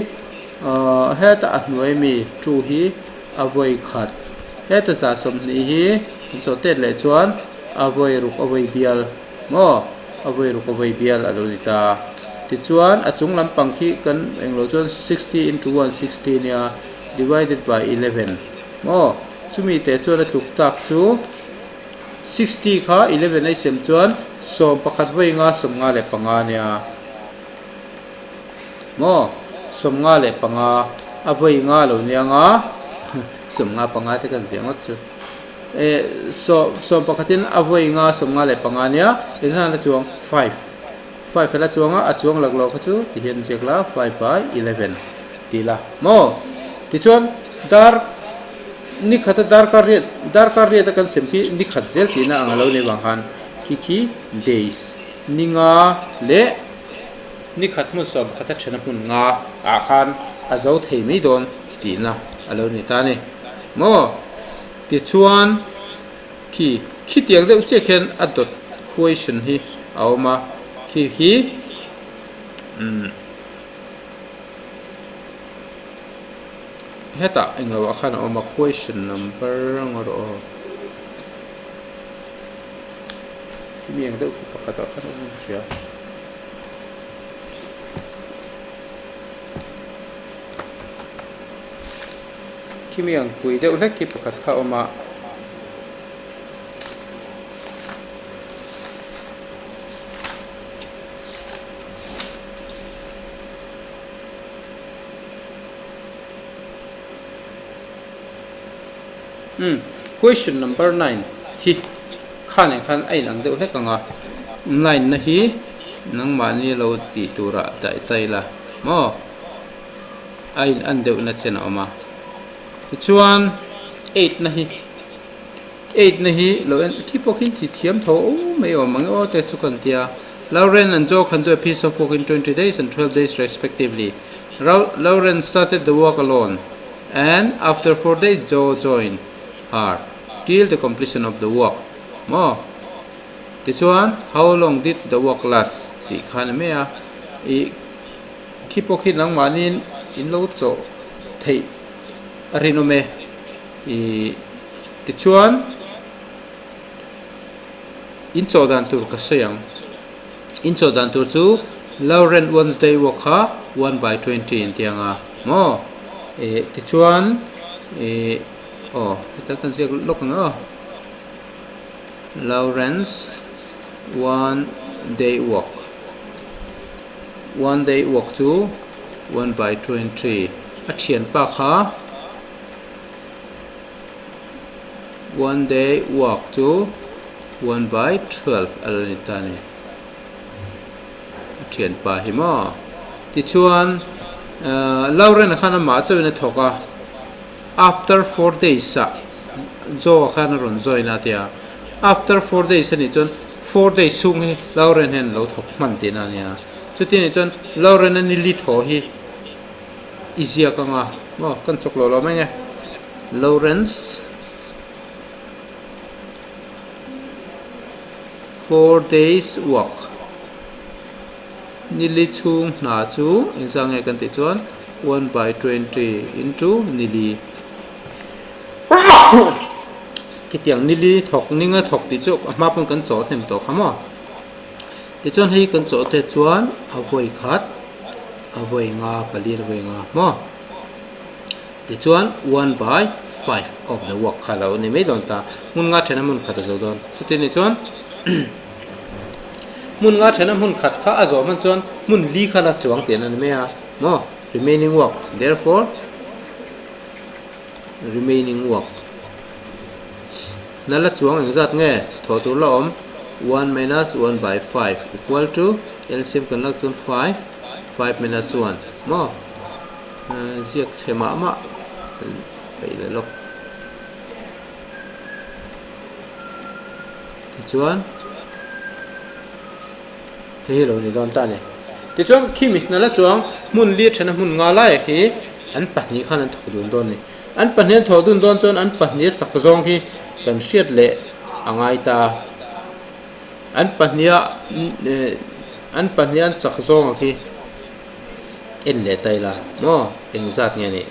ahh hetah a hnuai ami two hi a vawi khat. Heta 20 hi kan chawh tet leh chuan a vawi ruk a vawi bial maw? A vawi ruk a vawi bial a lo ni ta. Tichuan a chung lampang khi kan englo chuan 60 into 1 60 nia divided by 11 maw? Chumi teh chuan a tluk tak chu 60 kha 11 a i sem chuan 11 vawi nga 55 nia. Maw? 55 a vawi nga lo nia nga 55 te kan ziah ngawt chu. Eh 11 in a vawi nga 55 nia engzah la chuang five five a la chuang a a chuang lak loh kha chu ti hian ziak la five by 11 ti la maw? Tichuan dar ni khata darkar riat darkar riat a kan sem khi ni khat zel tihna ang a lo nei vang khan khi khi days ni nga leh Ni khat hmun 11 a thena hmun nga ah khan a zo thei mai dawn tihna a lo ni ta a ni maw? Tichuan khi khitiang deuh chiah khian a dawt question hi a awm a, khi khi umm hetah englo ah khan a awm a question number ang erawh aw khimi ang deuh khi pakhat ah khan a awm in ka hria. Khimi ang pui deuh hlek hi pakhat kha a awm a. Umm question number 9 hi kha nen khan a inang deuh hlek ang a, nine na hi nangmahni lo tih turah daih ta ila maw a in an deuh na chen a awm a tichuan eight na hi eight na hi lo en khi pawh khi thi thiam tho mai awm ang e aw te chu kan tia Lauren and Joe can do a piece of work in 20 days and 12 days respectively Lauren started the work alone and after 4 days Joe joined her till the completion of the work maw tichuan how long did the work last tih kha a ni mai a ih khi pawh khi nangmahniin in lo chawh theih a rinawm e ih tichuan in chawh dan tur ka sawi ang in chawh dan tur chu Lauren Wednesday work kha 1 by 20 in tih ang a maw ih tichuan ih Aw heta kan ziak lawk ang aw. Lawrence one day work one day work chu 1 by 20 a thianpa kha one day work chu 1 by 12 a lo ni ta a ni. A thianpa hi maw tichuan Lawrence-a khan amah chauhin a thawk a. After 4 days ah Joe-a khan a rawn join a tia, after 4 days a nih chuan 4 days chhung hi Lauren hian a lo thawk hman tihna a nia. Chuti anih chuan Lauren-a ni li thaw hi i ziak ang a. Maw kan chawk lo lo mai nge. Lawrence 4 days work nili chhung hna chu engzah nge kan tih chuan 1 by 20 into nili khitiang nili thawk ninga thawk tih chu a hma pawn kan chawh hnem tawh kha maw tichuan hei kan chawh te chuan a vawi khat a vawi nga pali a vawi nga maw. Tichuan one by five of the work kha lo ni mai dawn ta. Hmun nga thena hmun khat a zo dawn. Chuti ni chuan hmun nga thena hmun khat kha a zawh hman chuan hmun li kha la chuang tih an ni mai a maw? Remaining work therefore remaining work na la chuang engzat nge thawh tur la awm one minus one by five equal to LCM kan lak chuan five five minus one maw? Ziak chhe mah mah peih leh lawk. Tichuan hei hi lo ni dawn ta a ni. Tichuan khimi hna la chuang hmun li thena hmun nga lai khi an pahnih khan an thawk dun dawn a ni. An pahnih an thawk dun dawn chuan an pahnih a chak zawng hi kan hriat leh a ngai ta. An pahniha an pahniha an chak zawng ang khi. En leh ta ila maw engzat nge nih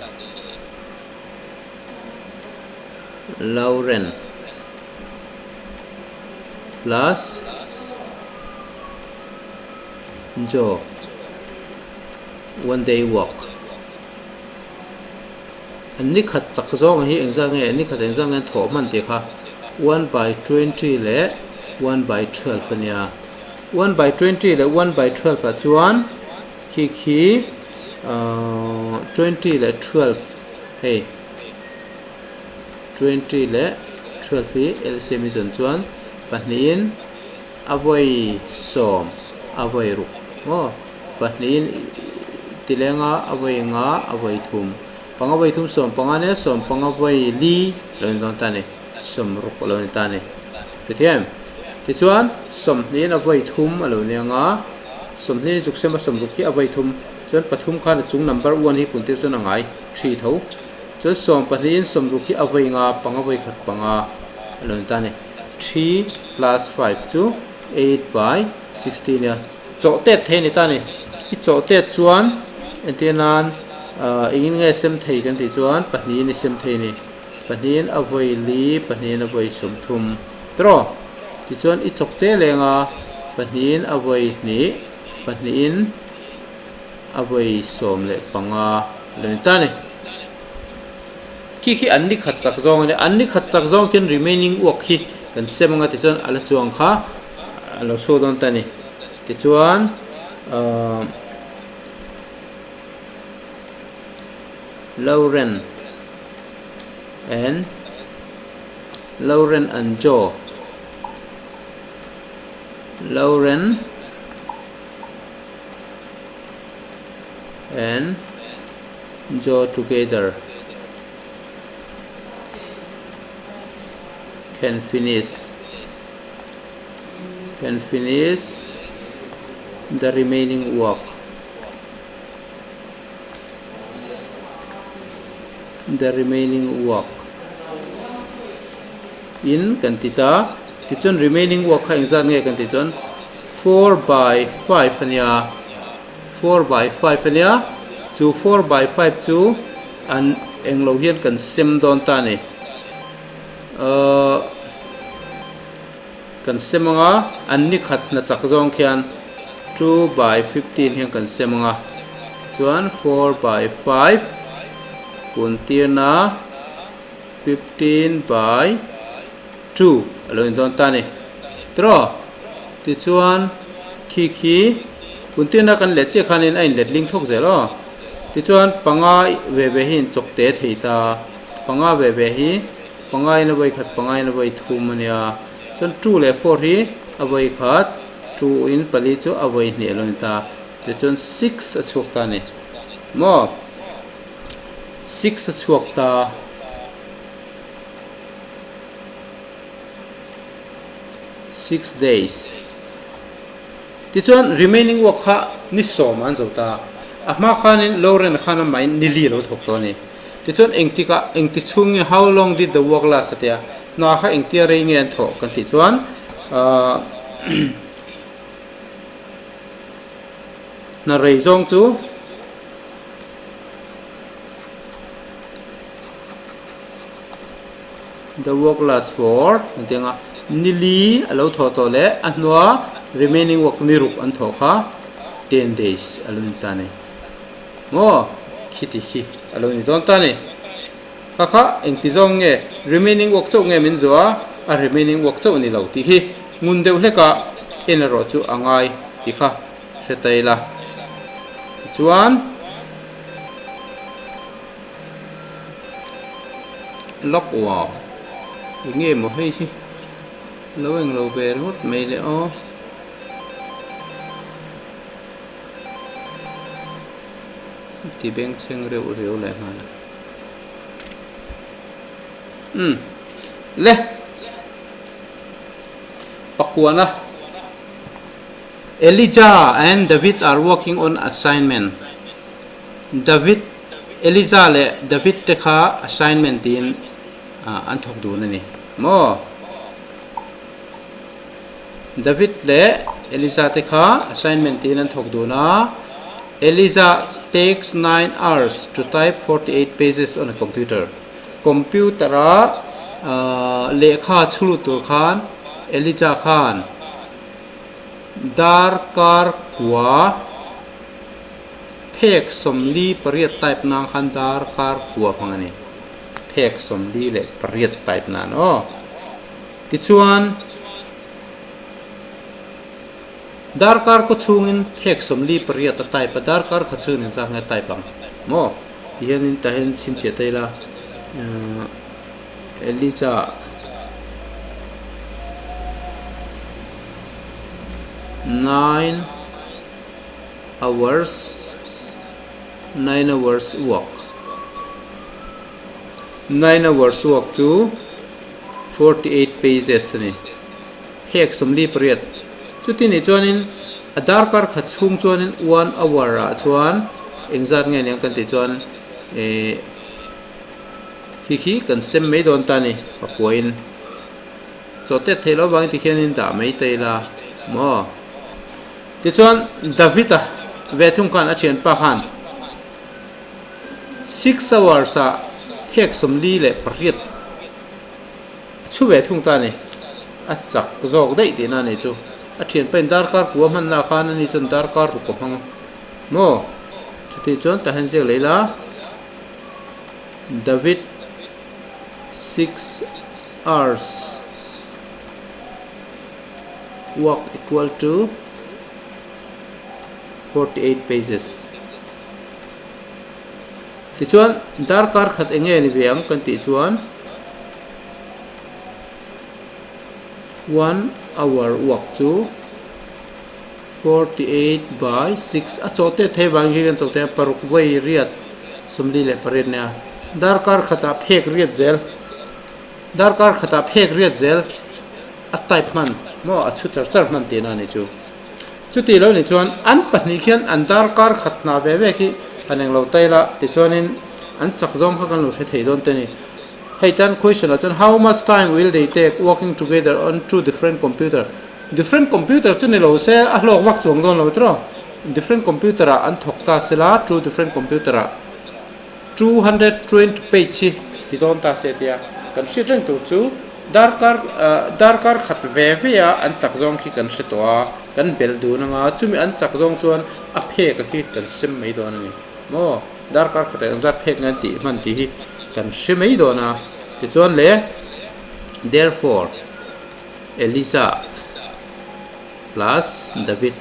Lauren plus Joe one day work an ni khat chak zawng hi engzat nge ni khat engzat nge thawh hman tih kha one by 20 leh one by 12 ania. One by 20 leh one by 12 ah chuan khi khi ahh 20 leh 12 hei 20 leh 12 hi LCM hi zawn chuan pahnihin a vawi sawm a vawi ruk maw pahnihin tilenga a vawi nga a vawi thum panga vawi thum sawm panga nia sawm panga vawi li lo in dawn ta a ni. Sawmruk a lo ni ta a ni. Hrethiam? Tichuan, sawmhnihin a vawi thum a lo ni ang a, sawmhnihin chuk sema sawmruk hi a vawi thum, chuan pathum khan a chung number one hi puntir chuan a ngai thi tho. Chuan sawm pahnihin sawmruk hi a vawi nga, panga vawi khat panga a lo ni ta a ni. Three plus five chu eight by 16 nia. Chawh tet thei a ni ta a ni. I chawh tet chuan entir nan engin nge sem thei kan tih chuan pahnihin i sem thei a ni. Pahnihin a vawi li, pahnihin a vawi 30. Tiraw? Tichuan i chawk te leng a, pahnihin a vawi hnih, pahnihin a vawi 15 lo ni ta a ni. Khi khi an ni khat chak zawng a nia, an ni khat chak zawng khian remaining work khi kan sem anga tichuan a la chuang kha a lo chhuak dawn ta a ni. Tichuan ahh Lauren and Lauren and Joe Lauren and Joe together can finish can finish the remaining work the remaining work in kan ti ta tichuan remaining work kha engzat nge kan tih chuan 4 by 5 ania 4 by 5 ania chu 4 by 5 chu an englo hian kan sem dawn ta a ni ahh Kan sem ang a, an ni khat hna chak zawng khian 2 by 15 hian kan sem ang a, chuan 4 by 5 kun tirna 15 by 2 a lo in dawn ta a ni. Tiraw? Tichuan khi khi kun tirna kan let chiah khanin a inlet ling thawk zel aw. Tichuan panga ve ve hi inchawk te thei ta, panga ve ve hi Pangain a vawi khat, pangain a vawi thum a nia. Chuan 2 leh 4 hi a vawi khat, 2 in pali chu a vawi hnih a lo ni ta. Tichuan 6 a chhuak ta a ni. Maw? 6 a chhuak ta. 6 days. Tichuan remaining work kha ni sawm an zo ta. A hma khanin Lauren khan amahin ni li a lo thawk tawh a ni. Tichuan engtikah engti chhung nge how long did the work last a ti a, hna kha engtia rei nge an thawh kan tih chuan ahh hna rei zawng chu the work last for an ti ang a, nili a lo thawh tawh leh a hnua remaining work ni ruk an thawh kha ten days a lo ni ta a ni. Maw? Khiti khi a lo ni dawn ta a ni. Kha kha engti zawng nge remaining work chauh nge min zuah a, a remaining work chauh ni lo tih hi ngun deuh hlekah en erawh chu a ngai tih kha hre ta ila. Tichuan. Lock wow eng nge maw hei hi lo eng lo ve ringawt mai le aw. Ti bengchheng reuh riau leh nghal a. Umm le pakuana Elijah and David are working on assignment. David, Eliza leh David te kha assignment tiin an thawk dun a ni maw? David leh Eliza te kha assignment tiin an thawk dun a, Eliza takes 9 hours to type 48 pages on a computer. Computer a lehkha chhulu tur khan Eliza khan darkar kua, Phek 48 type nan khan darkar kua hmang a ni. Phek 48 type nan aw. Tichuan, darkar kaw chhungin phek 48 a type a, darkar kha chhungin engzat nge a type ang maw? Tihianin tah hian chhinchhiah ta ila, Elijah 9. hours 9 hours work 9 hours work chu 48 pages a ni hek 48 chuti nih chuanin a darkar khat chhung chuanin one hour ah chuan engzat nge niang kan tih chuan eh khi khi kan sem mai dawn ta a ni pakuain chaw tet theih loh avangin tikhianin dah mai ta ila maw. Tichuan, David-a ve thung khan a thianpa khan 6 hours-ah phek 48 a chhu ve thung ta a ni. A chak zawk daih tihna a ni chu. A thianpain darkar kua hmanna khan ani chuan darkar ruk a hmang maw? Chutih chuan tah hian ziak leh ila, David 6 hours. Work equal to 48 pages. Tichuan darkar khat eng nge ni ve ang kan tih chuan one hour work chu 48 by 6 a chawh tet thei vang hi kan chawh thei a paruk vawi riat 48 nia darkar khatah phek riat zel darkar khatah phek riat zel a type hman maw a chhu char char hman tihna a ni chu. Chuti lo nih chuan an pahnih khian an darkar khat hna ve ve khi han englo ta ila tichuanin an chak zawng kha kan lo hre thei dawn te a ni. Hei tan question ah chuan how much time will they take working together on two different computer? Different computer chu ni lo se a hlawk vak chuang dawn lo tiraw? Different computer ah an thawk ta sela two different computer ah. 220 page hi ti dawn ta se tia kan hriat reng tur chu darkar darkar khat ve ve a an chak zawng khi kan hre tawh a kan belh dun anga chumi an chak zawng chuan a phek a khi kan sem mai dawn a ni maw darkar khat ah engzat phek nge an tih hman tih hi kan hre mai dawn a tichuan le therefore Eliza plus David.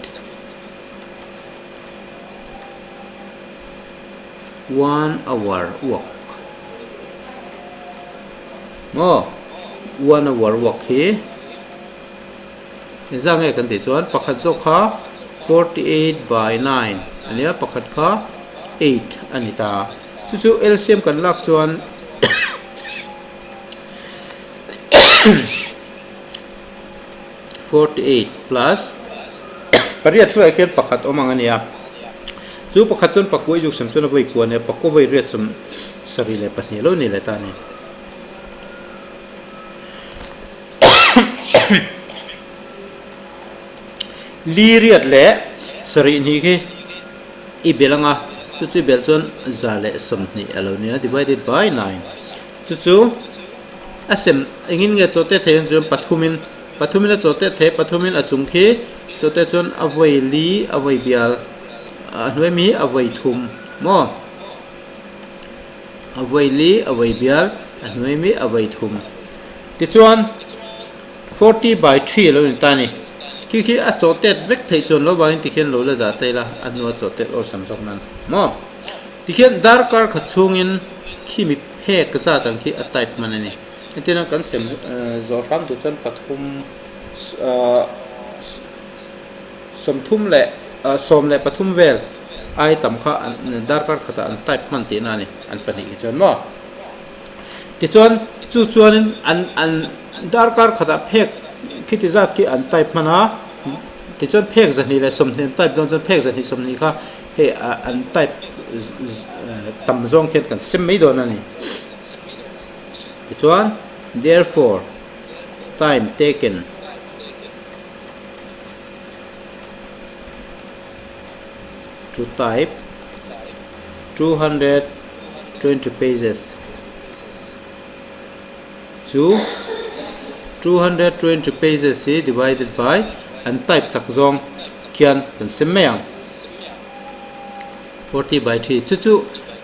One hour walk maw one hour walk hi engzah nge kan tih chuan pakhat zawk kha 48 by 9 a nia pakhat kha 8 a ni ta chu chu LCM kan lak chuan 48 plus pariat hnuaiah khian pakhat awm ang a nia. Chu pakhat chuan pakua i zuk sem chuan a vawi kua nia, pakua vawi riat 72 lo ni leh ta a ni. Li riat leh sarih hnih khi i belh anga, chu chu i belh chuan 120 a lo nia, divided by nine. Chu chu a sem engin nge chaw te thei ang chuan pathumin, pathumin a chaw te thei, pathumin a chung khi chaw te chuan a vawi li a vawi bial a hnuai mi hi a vawi thum maw? A vawi li a vawi bial a hnuai mi a vawi thum. Tichuan forty by three a lo ni ta a ni. Khi khi a chaw tet vek theih chuan lo vangin tikhian lo la dah ta ila a hnua chaw tet awlsam zawk nan maw? Tikhian darkar khat chhungin khi mi phek zat ang khi a type hman a ni. Entirna kan sem zawh hram tur chuan pathum 33 vel ai tam kha darkar khatah an type hman tihna a ni an pahnih hi chuan maw? Tichuan chu chuanin an an darkar khatah phek khiti zat khi an type hman a, tichuan phek 220 an type dawn chuan phek 220 kha hei an type tam zawng khian kan sem mai dawn a ni. Tichuan therefore time taken to type 220 pages chu 220 pages hi divided by an type chak zawng khian kan sem mai ang 40 by 3 chu chu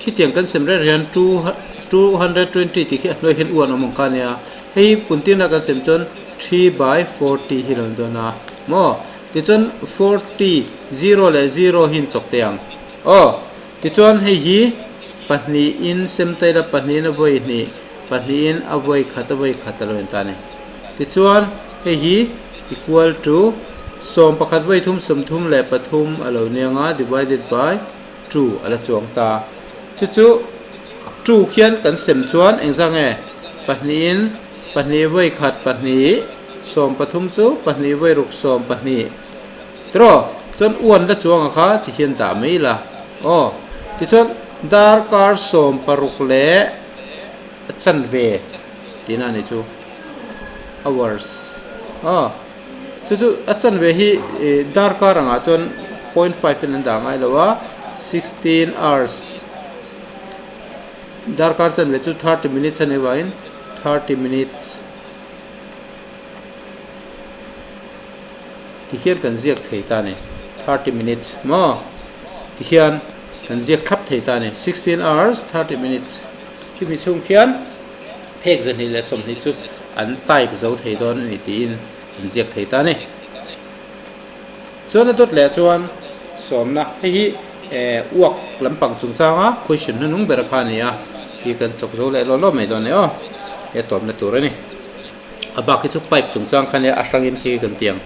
khitiang kan sem reng hian 220 tih khi a hnuai hian u an awm ang kha a nia hei puntirna kan sem chuan 3 by 40 hi lo ni dawn a maw. Tichuan forty, zero leh zero hi in chawk teh ang. Aw, tichuan hei hi pahnihin sem ta ila pahnihin a vawi hnih, pahnihin a vawi khat a vawi khat a lo in ta a ni. Tichuan hei hi equal to 11 vawi thum 33 a lo ni anga divided by two a la chuang ta. Chu chu two khian kan sem chuan engzah nge pahnihin pahnih vawi khat pahnih, 13 chu pahnih vawi ruk 12 tiraw chuan uan la chuang a kha ti hian dah mai la aw tichuan darkar 60 leh a chanve tihna a nih chu hours aw chu chu a chanve hi ih darkar angah chuan point five in an dah ngai lo a sixteen hours darkar chanve chu thirty minutes a nih avangin thirty minutes. Tihian kan ziak thei ta a ni, thirty minutes maw? Tihian kan ziak thlap thei ta a ni, sixteen hours thirty minutes. Khimi chhung khian phek 220 chu an type zo thei dawn a ni tiin kan ziak thei ta a ni. Chuan a dawt leh chuan sawmna, hei hi uak lampang chungchanga question hnuhnung ber kha a ni a, hi kan chawk zo leh law law mai dawn e aw, he tawpna tur a ni. A bak hi chu pipe chungchang kha nia a hrangin khi kan ti ang.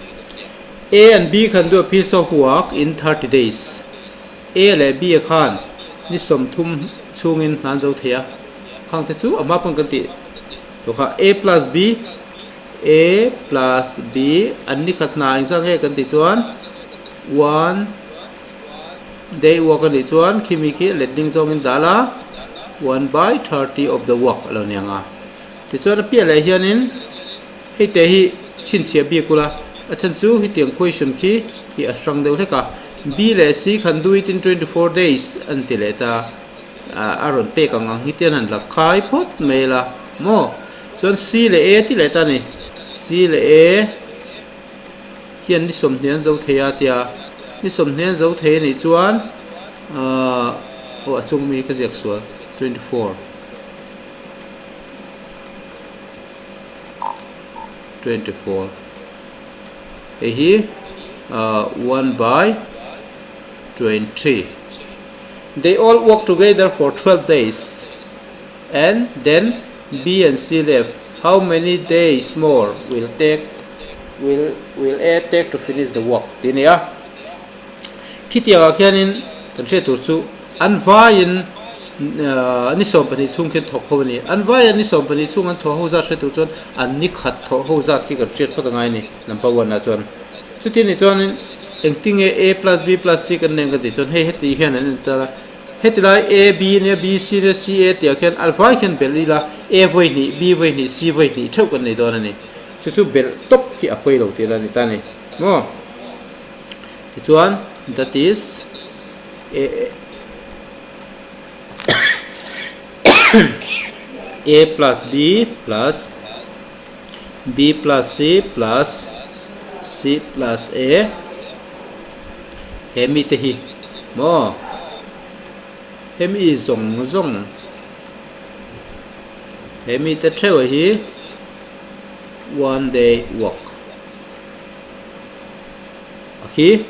A and B khan do a piece of work in 30 days. A leh B khan ni 30 chhungin hnan zo thei a, khang te chu a hma pawn kan tih tawh kha A plus B A plus B an ni khat hna engzah nge kan tih chuan one day work a nih chuan khimi khi letling zawngin dah la one by 30 of the work a lo ni ang a. Tichuan a piah leh hianin hei te hi chhinchhiah bik ula a chhan chu hetiang question khi hi a hrang deuh hlek a B leh C khan do it in 24 days an ti leh ta a rawn pek ang ang hi te an han la khai phawt mai la maw chuan C leh A ti leh ta a ni C leh A hian ni 20 an zo thei a tia ni 20 an zo thei a nih chuan ahh aw a chung mi ka ziak sual 24. 24 hei hi 1 by 23 they all work together for 12 days and then B and C left how many days more will take will will A take to finish the work tih a ni a khitiang ah khianin kan hriat tur chu an vaiin ni 12 chhung khian thawk ho a ni an vaiin ni 12 chhung an thawh ho zat hriat tur chuan an ni khat thawh ho zat khi kan hriat phawt a ngai a ni number one ah chuan chuti anih chuanin. Engtinge A plus B plus C kan nei ang kan tih chuan hei heti hian an intar a, heti lai A B nia B C nia C A tih ah khian a vai khian belh ila A vawi hnih B vawi hnih C vawi hnih theuh kan nei dawn a ni. Chu chu belh tawp hi a pawi lo tih la a ni ta a ni maw? Tichuan that is A A plus B plus B plus C plus C plus A he mite hi maw hemi zawng zawng he mite theuh hi one day work a khi.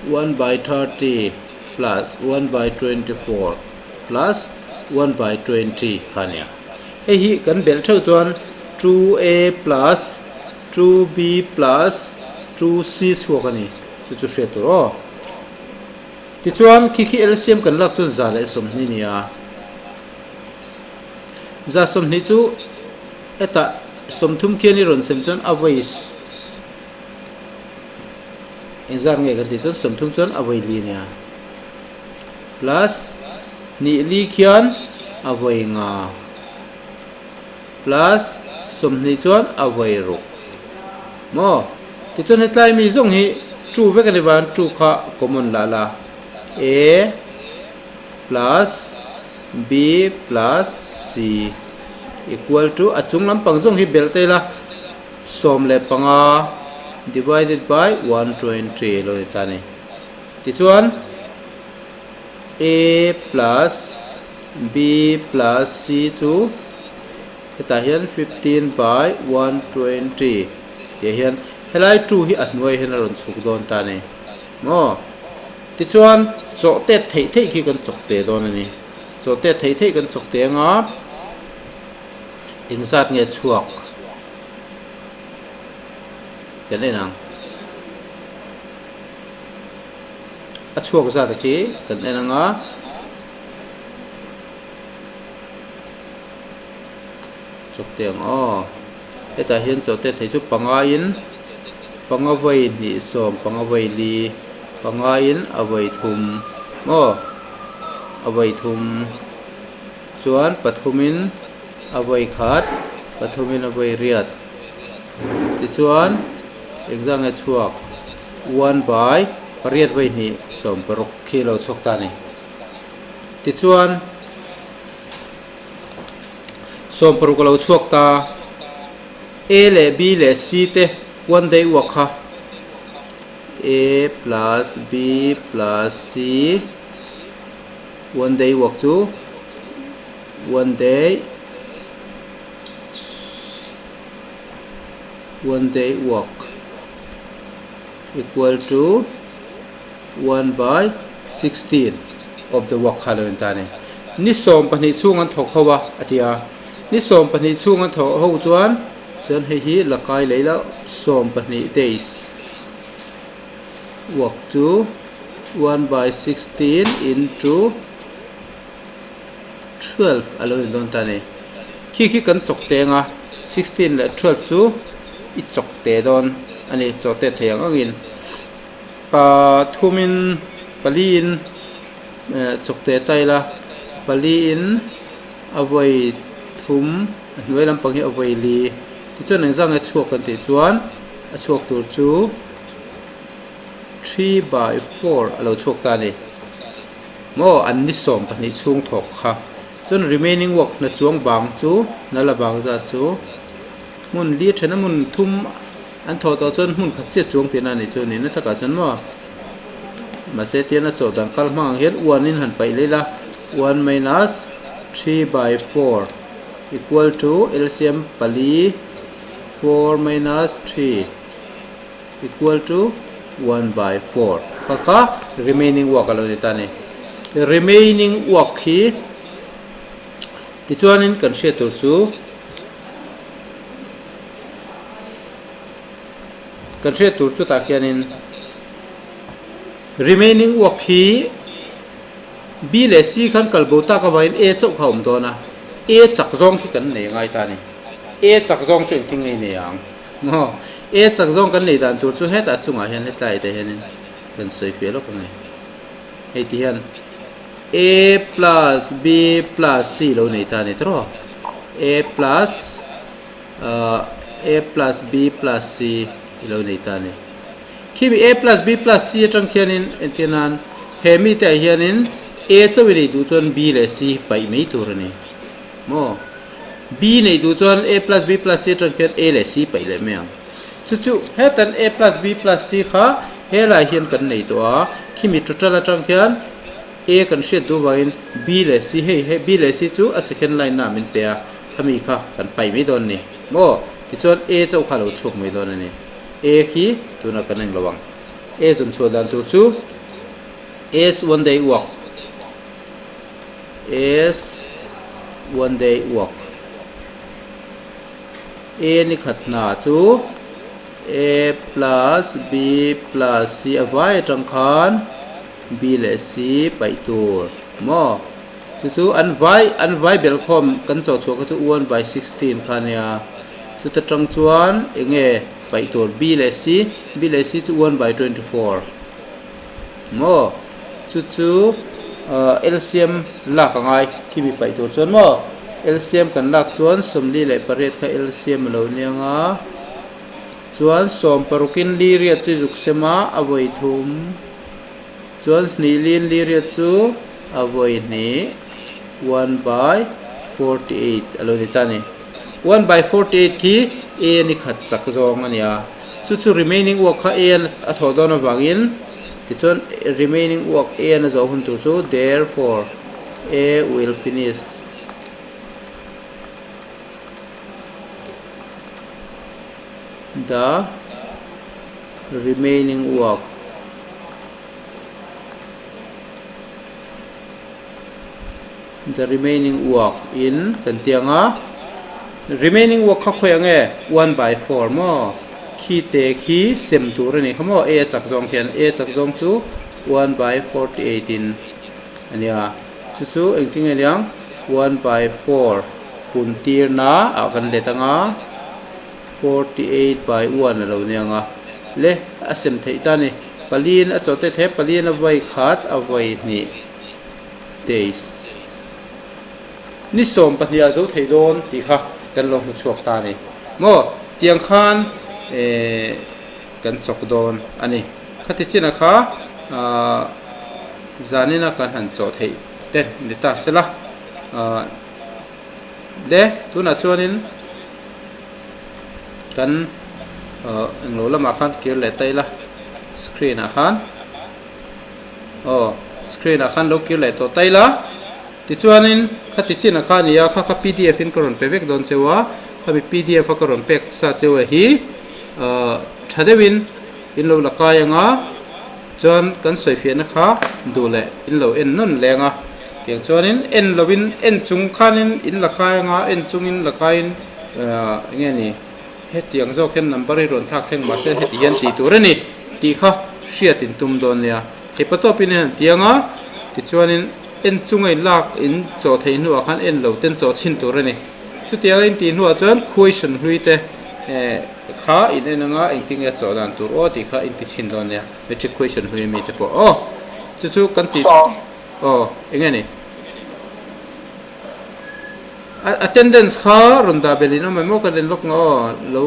One by 30 plus one by 24 plus one by 20 kha nia. Hei hi kan belh theuh chuan 2a plus 2b plus 2c chhuak a ni. Chu chu hriat tur aw. Tichuan khi khi LCM kan lak chuan 120 nia. 120 chu hetah 30 khian i rawn sem chuan a vawi Engzat nge kan tih chuan 30 chuan a vawi li nia plus hnih li khian a vawi nga plus 20 chuan a vawi ruk maw tichuan hetlai mi zawng hi 2 vek a ni vang 2 kha common lah la a plus b plus c equal to a chung lampang zawng hi belh ta ila. 15 divided by 120 lo ni ta a ni. Tichuan A plus B plus C chu hetah hian 15 by 120 tih hian helai 2 hi a hnuai hian a rawn chhuk dawn ta a ni maw. Tichuan chawh tet theih theih khi kan chawk te dawn a ni. Chawh tet theih theih kan chawk te anga engzat nge chhuak? Kan en ang. A chhuak zat a khi kan en ang a. Chawkte ang aw. Hetah hian chawkte thei chu panga in panga vawi hnih sawm panga vawi li panga in a vawi thum maw a vawi thum chuan pathum in a vawi khat pathumin a vawi riat tichuan engzah nge chhuak one by pariat vawi hnih 16 khi a lo chhuak ta a ni tichuan 16 a lo chhuak ta A leh B leh C te one day work kha A plus B plus C one day work chu. One day one day work equal to 1 by 16 of the work kha lo in ta a ni. Ni 12 chhung an thawk ho a a ti a. Ni 12 chhung an thawk ho chuan chuan hei hi la kai leh ila 12 days work chu 1 by 16 into 12 a lo in dawn ta a ni. Khi khi kan chawk teng a, 16 leh 12 chu i chawk te dawn a ni, chawh te thei ang angin pathumin paliin eh chawk te ta ila paliin a vawi thum a hnuai lampang hi a vawi li tichuan engzah nge chhuak kan tih chuan a chhuak tur chu 3 by 4 a lo chhuak ta a ni. Maw an ni 12 chhung thawk kha. Chuan remaining work hna chuang bang chu hna la bang zat chu hmun li a then a hmun thum an thawh tawh chuan hmun khat chiah chuang tihna a nih chu a ni na takah chuan maw mahse tian a chawh dan kal hmang ang hian one in han paih leh ila one minus 3 by 4 equal to LCM pali 4 minus 3 equal to 1 by 4 kha kha remaining work a lo ni ta a ni. Remaining work hi tichuanin kan hriat tur chu kan hriat tur chutah khianin remaining work hi B leh C khan kal bo tak avangin A chauh kha a awm dawn a, A chak zawng khi kan nei ngai ta a ni. A chak zawng chu engtin nge i nei ang? Maw? A chak zawng kan nei dan tur chu hetah chungah hian hetlai te hianin kan sawi fiah lawk ang e. Hei ti hian A plus B plus C lo nei ta a ni tawh. A plus A plus B plus C i lo nei ta a ni. Khimi A plus B plus C atang khianin entir nan he mite ah hianin A chauh i nei duh chuan B leh C paih mai tur a ni. Maw? B neih duh chuan A plus B plus C atang khian A leh C paih leh mai ang. Chu chu hetan A plus B plus C kha helai hian kan nei tawh a, khimi total atang khian A kan hriat duh vangin B leh C hei hei B leh C chu a second line na min pe a, khami kha kan paih mai dawn a ni. Maw? Tichuan A chauh kha a lo chhuak mai dawn a ni. A khi tunah kan eng lo ang. A zawn chhuah dan tur chu A's one day work. A's one day work. A ni khat hna chu A plus B plus C a vai atang khan B leh C paih tur maw? Chu chu an vai an vai belh khawm kan chawh chhuah kha chu one by 16 kha a nia. Chuta tang chuan eng nge paih tur B leh C, B leh C chu one by 24. Maw? Chu chu LCM lak a ngai khi mi paih tur chuan maw? LCM kan lak chuan 48 kha LCM a lo niang a, chuan sawm parukin li riat chu zuk sem a, a vawi thum, chuan hnih lin li riat chu a vawi hnih, one by 48 a lo ni ta a ni. One by 48 khi A ni khat chak zawng a ni a. Chu chu remaining work kha A a thawh dawn avangin tichuan remaining work A a zawh hun tur chu therefore A will finish the remaining work The remaining work in kan ti ang a, remaining work kha khawi ang e? One by four maw? Khi te khi sem tur a nih kha maw? A chak zawng khian A chak zawng chu one by 48 in a nia. Chu chu engtin nge niang? One by four kun tirna ah kan let ang a, 48 by one a lo nia ang a. Le a sem theih ta a ni. Paliin a chawhte the paliin a vawi khat a vawi hnih. Days. Ni 12 ah zo thei dawn tih kha kan lo hmu chhuak ta a ni. Maw? Tiang khan eh kan chawk dawn a ni. Khati chin a kha ah zanin a kan han chawh theih te ni ta sela. Ah le tunah chuanin kan ah englo lamah khan kir leh ta ila screen ah khan. Aw, screen ah khan lo kir leh tawh ta ila. Tichuanin khati chin ah kha a ni a, kha kha pdf in ka rawn pe vek dawn cheu a, khami pdf a ka rawn pek sa cheu a hi ahh tha deuhin in lo la kai ang a, chuan kan sawifiahna kha duh leh in lo en nawn leng a, tiang chuanin en lovin en chung khanin in la kai ang a, en chungin la kaiin ahh eng nge ni. Hetiang zawk hian number hi rawn thlak thleng mahse heti hian tih tur a ni tih kha hriat in tum dawn nia. Theipa tawpin hian an tiang a, tichuanin en chunga in lak in chawh theih hnuah khan en lo ten chawh chhin tur a ni. Chutiang a in tih hnuah chuan question hlui te kha in en anga engtin nge chawh dan tur aw tih kha in ti chhin dawn nia, matric question hlui ami te pawh aw. Chu chu kan ti aw eng nge ni? Attendance kha rawn dah belh in awm em aw kan en lawk nga aw lo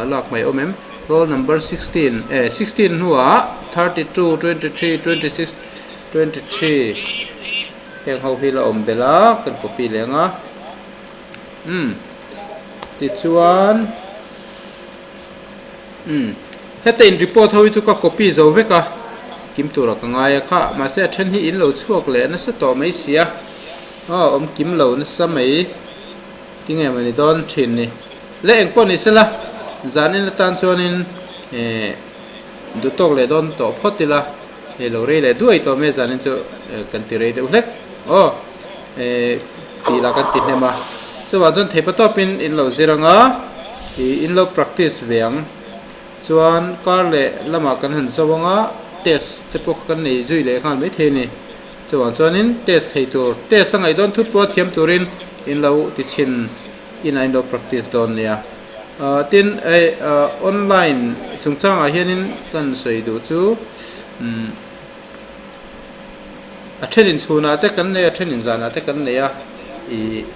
lak mai awm em roll number 16 eh 16 hnuah 32 23 26 23 heng ho hi la awm belh a kan copy leh ang a umm tichuan Umm. Heta in report ho hi chu ka copy zo vek a, kim tura ka ngai a kha, mahse a then hi in lo chhuak leh nasa tawh mai sia, aw awm kim lo nasa mai tinge maw ni dawn thin ni. Le engpawh ni sela, zanin atan chuanin eh duh tawk leh dawn tawh phawt ila, hei lo rei leh duai tawh mai a zanin chu kan ti rei deuh hlek aw eh tih lah kan ti hnem a, chuvang chuan theipa tawpin in lo zir ang a, ih in lo practice ve ang chuan kar leh lamah kan han zo ang a, test te pawh kan nei zui leh nghal maithei a ni, chuvang chuanin test thei tur test a ngaih dawn thut pawh a thiam turin in lo ti chhin inah in lo practice dawn nia. Tin, hei online chungchangah hianin kan sawi duh chu umm a thenin chhunah te kan nei a, a thenin zanah te kan nei a, ih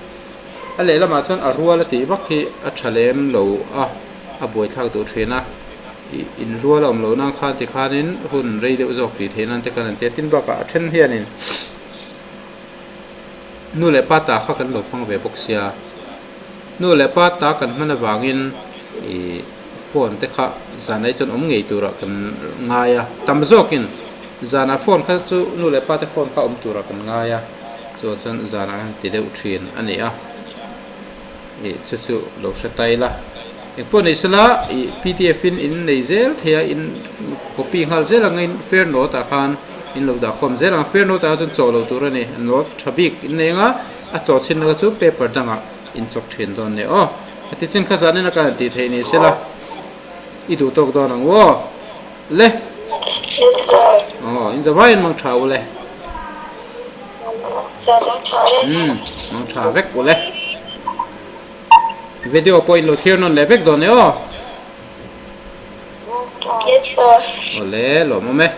a lehlamah chuan a rual a tih vak hi a tha lem lo a, a buaithlak duh thin a, ih inrual a awm loh nan khan tikhanin hun rei deuh zawk tih theih nan te khan an ti a, tin bakah a then hianin nu leh pa ta kha kan lo hmang ve bawk sia. Nu leh pa ta kan hman avangin ih phone te kha zan ai chuan awm ngei turah kan ngai a, tam zawkin zanah phone kha chu nu leh pa te phone kha awm turah kan ngai a, chuan chuan zanah khan ti deuh thin a ni a, ih chu chu lo hre ta ila. Engpawh nei sela ih pdf in in nei zel thei a, in copy nghal zel ang a in fair note ah khan in lo dah khawm zel ang a, fair note ah chuan chawh loh tur a ni, note tha bik in nei ang a. A chaw chhin na chu paper dangah in chawk thin dawn nia aw. Heti chin kha zanin a kan tih theih ni sela i duh tawk dawn ang u aw. Le. Yes sir. Aw in zavai in mang tha u le. Sir mang tha le. Umm mang tha vek u le. Video pawh in lo thlir nawn leh vek dawn nia aw. Yes sir. Awle lawmawm e.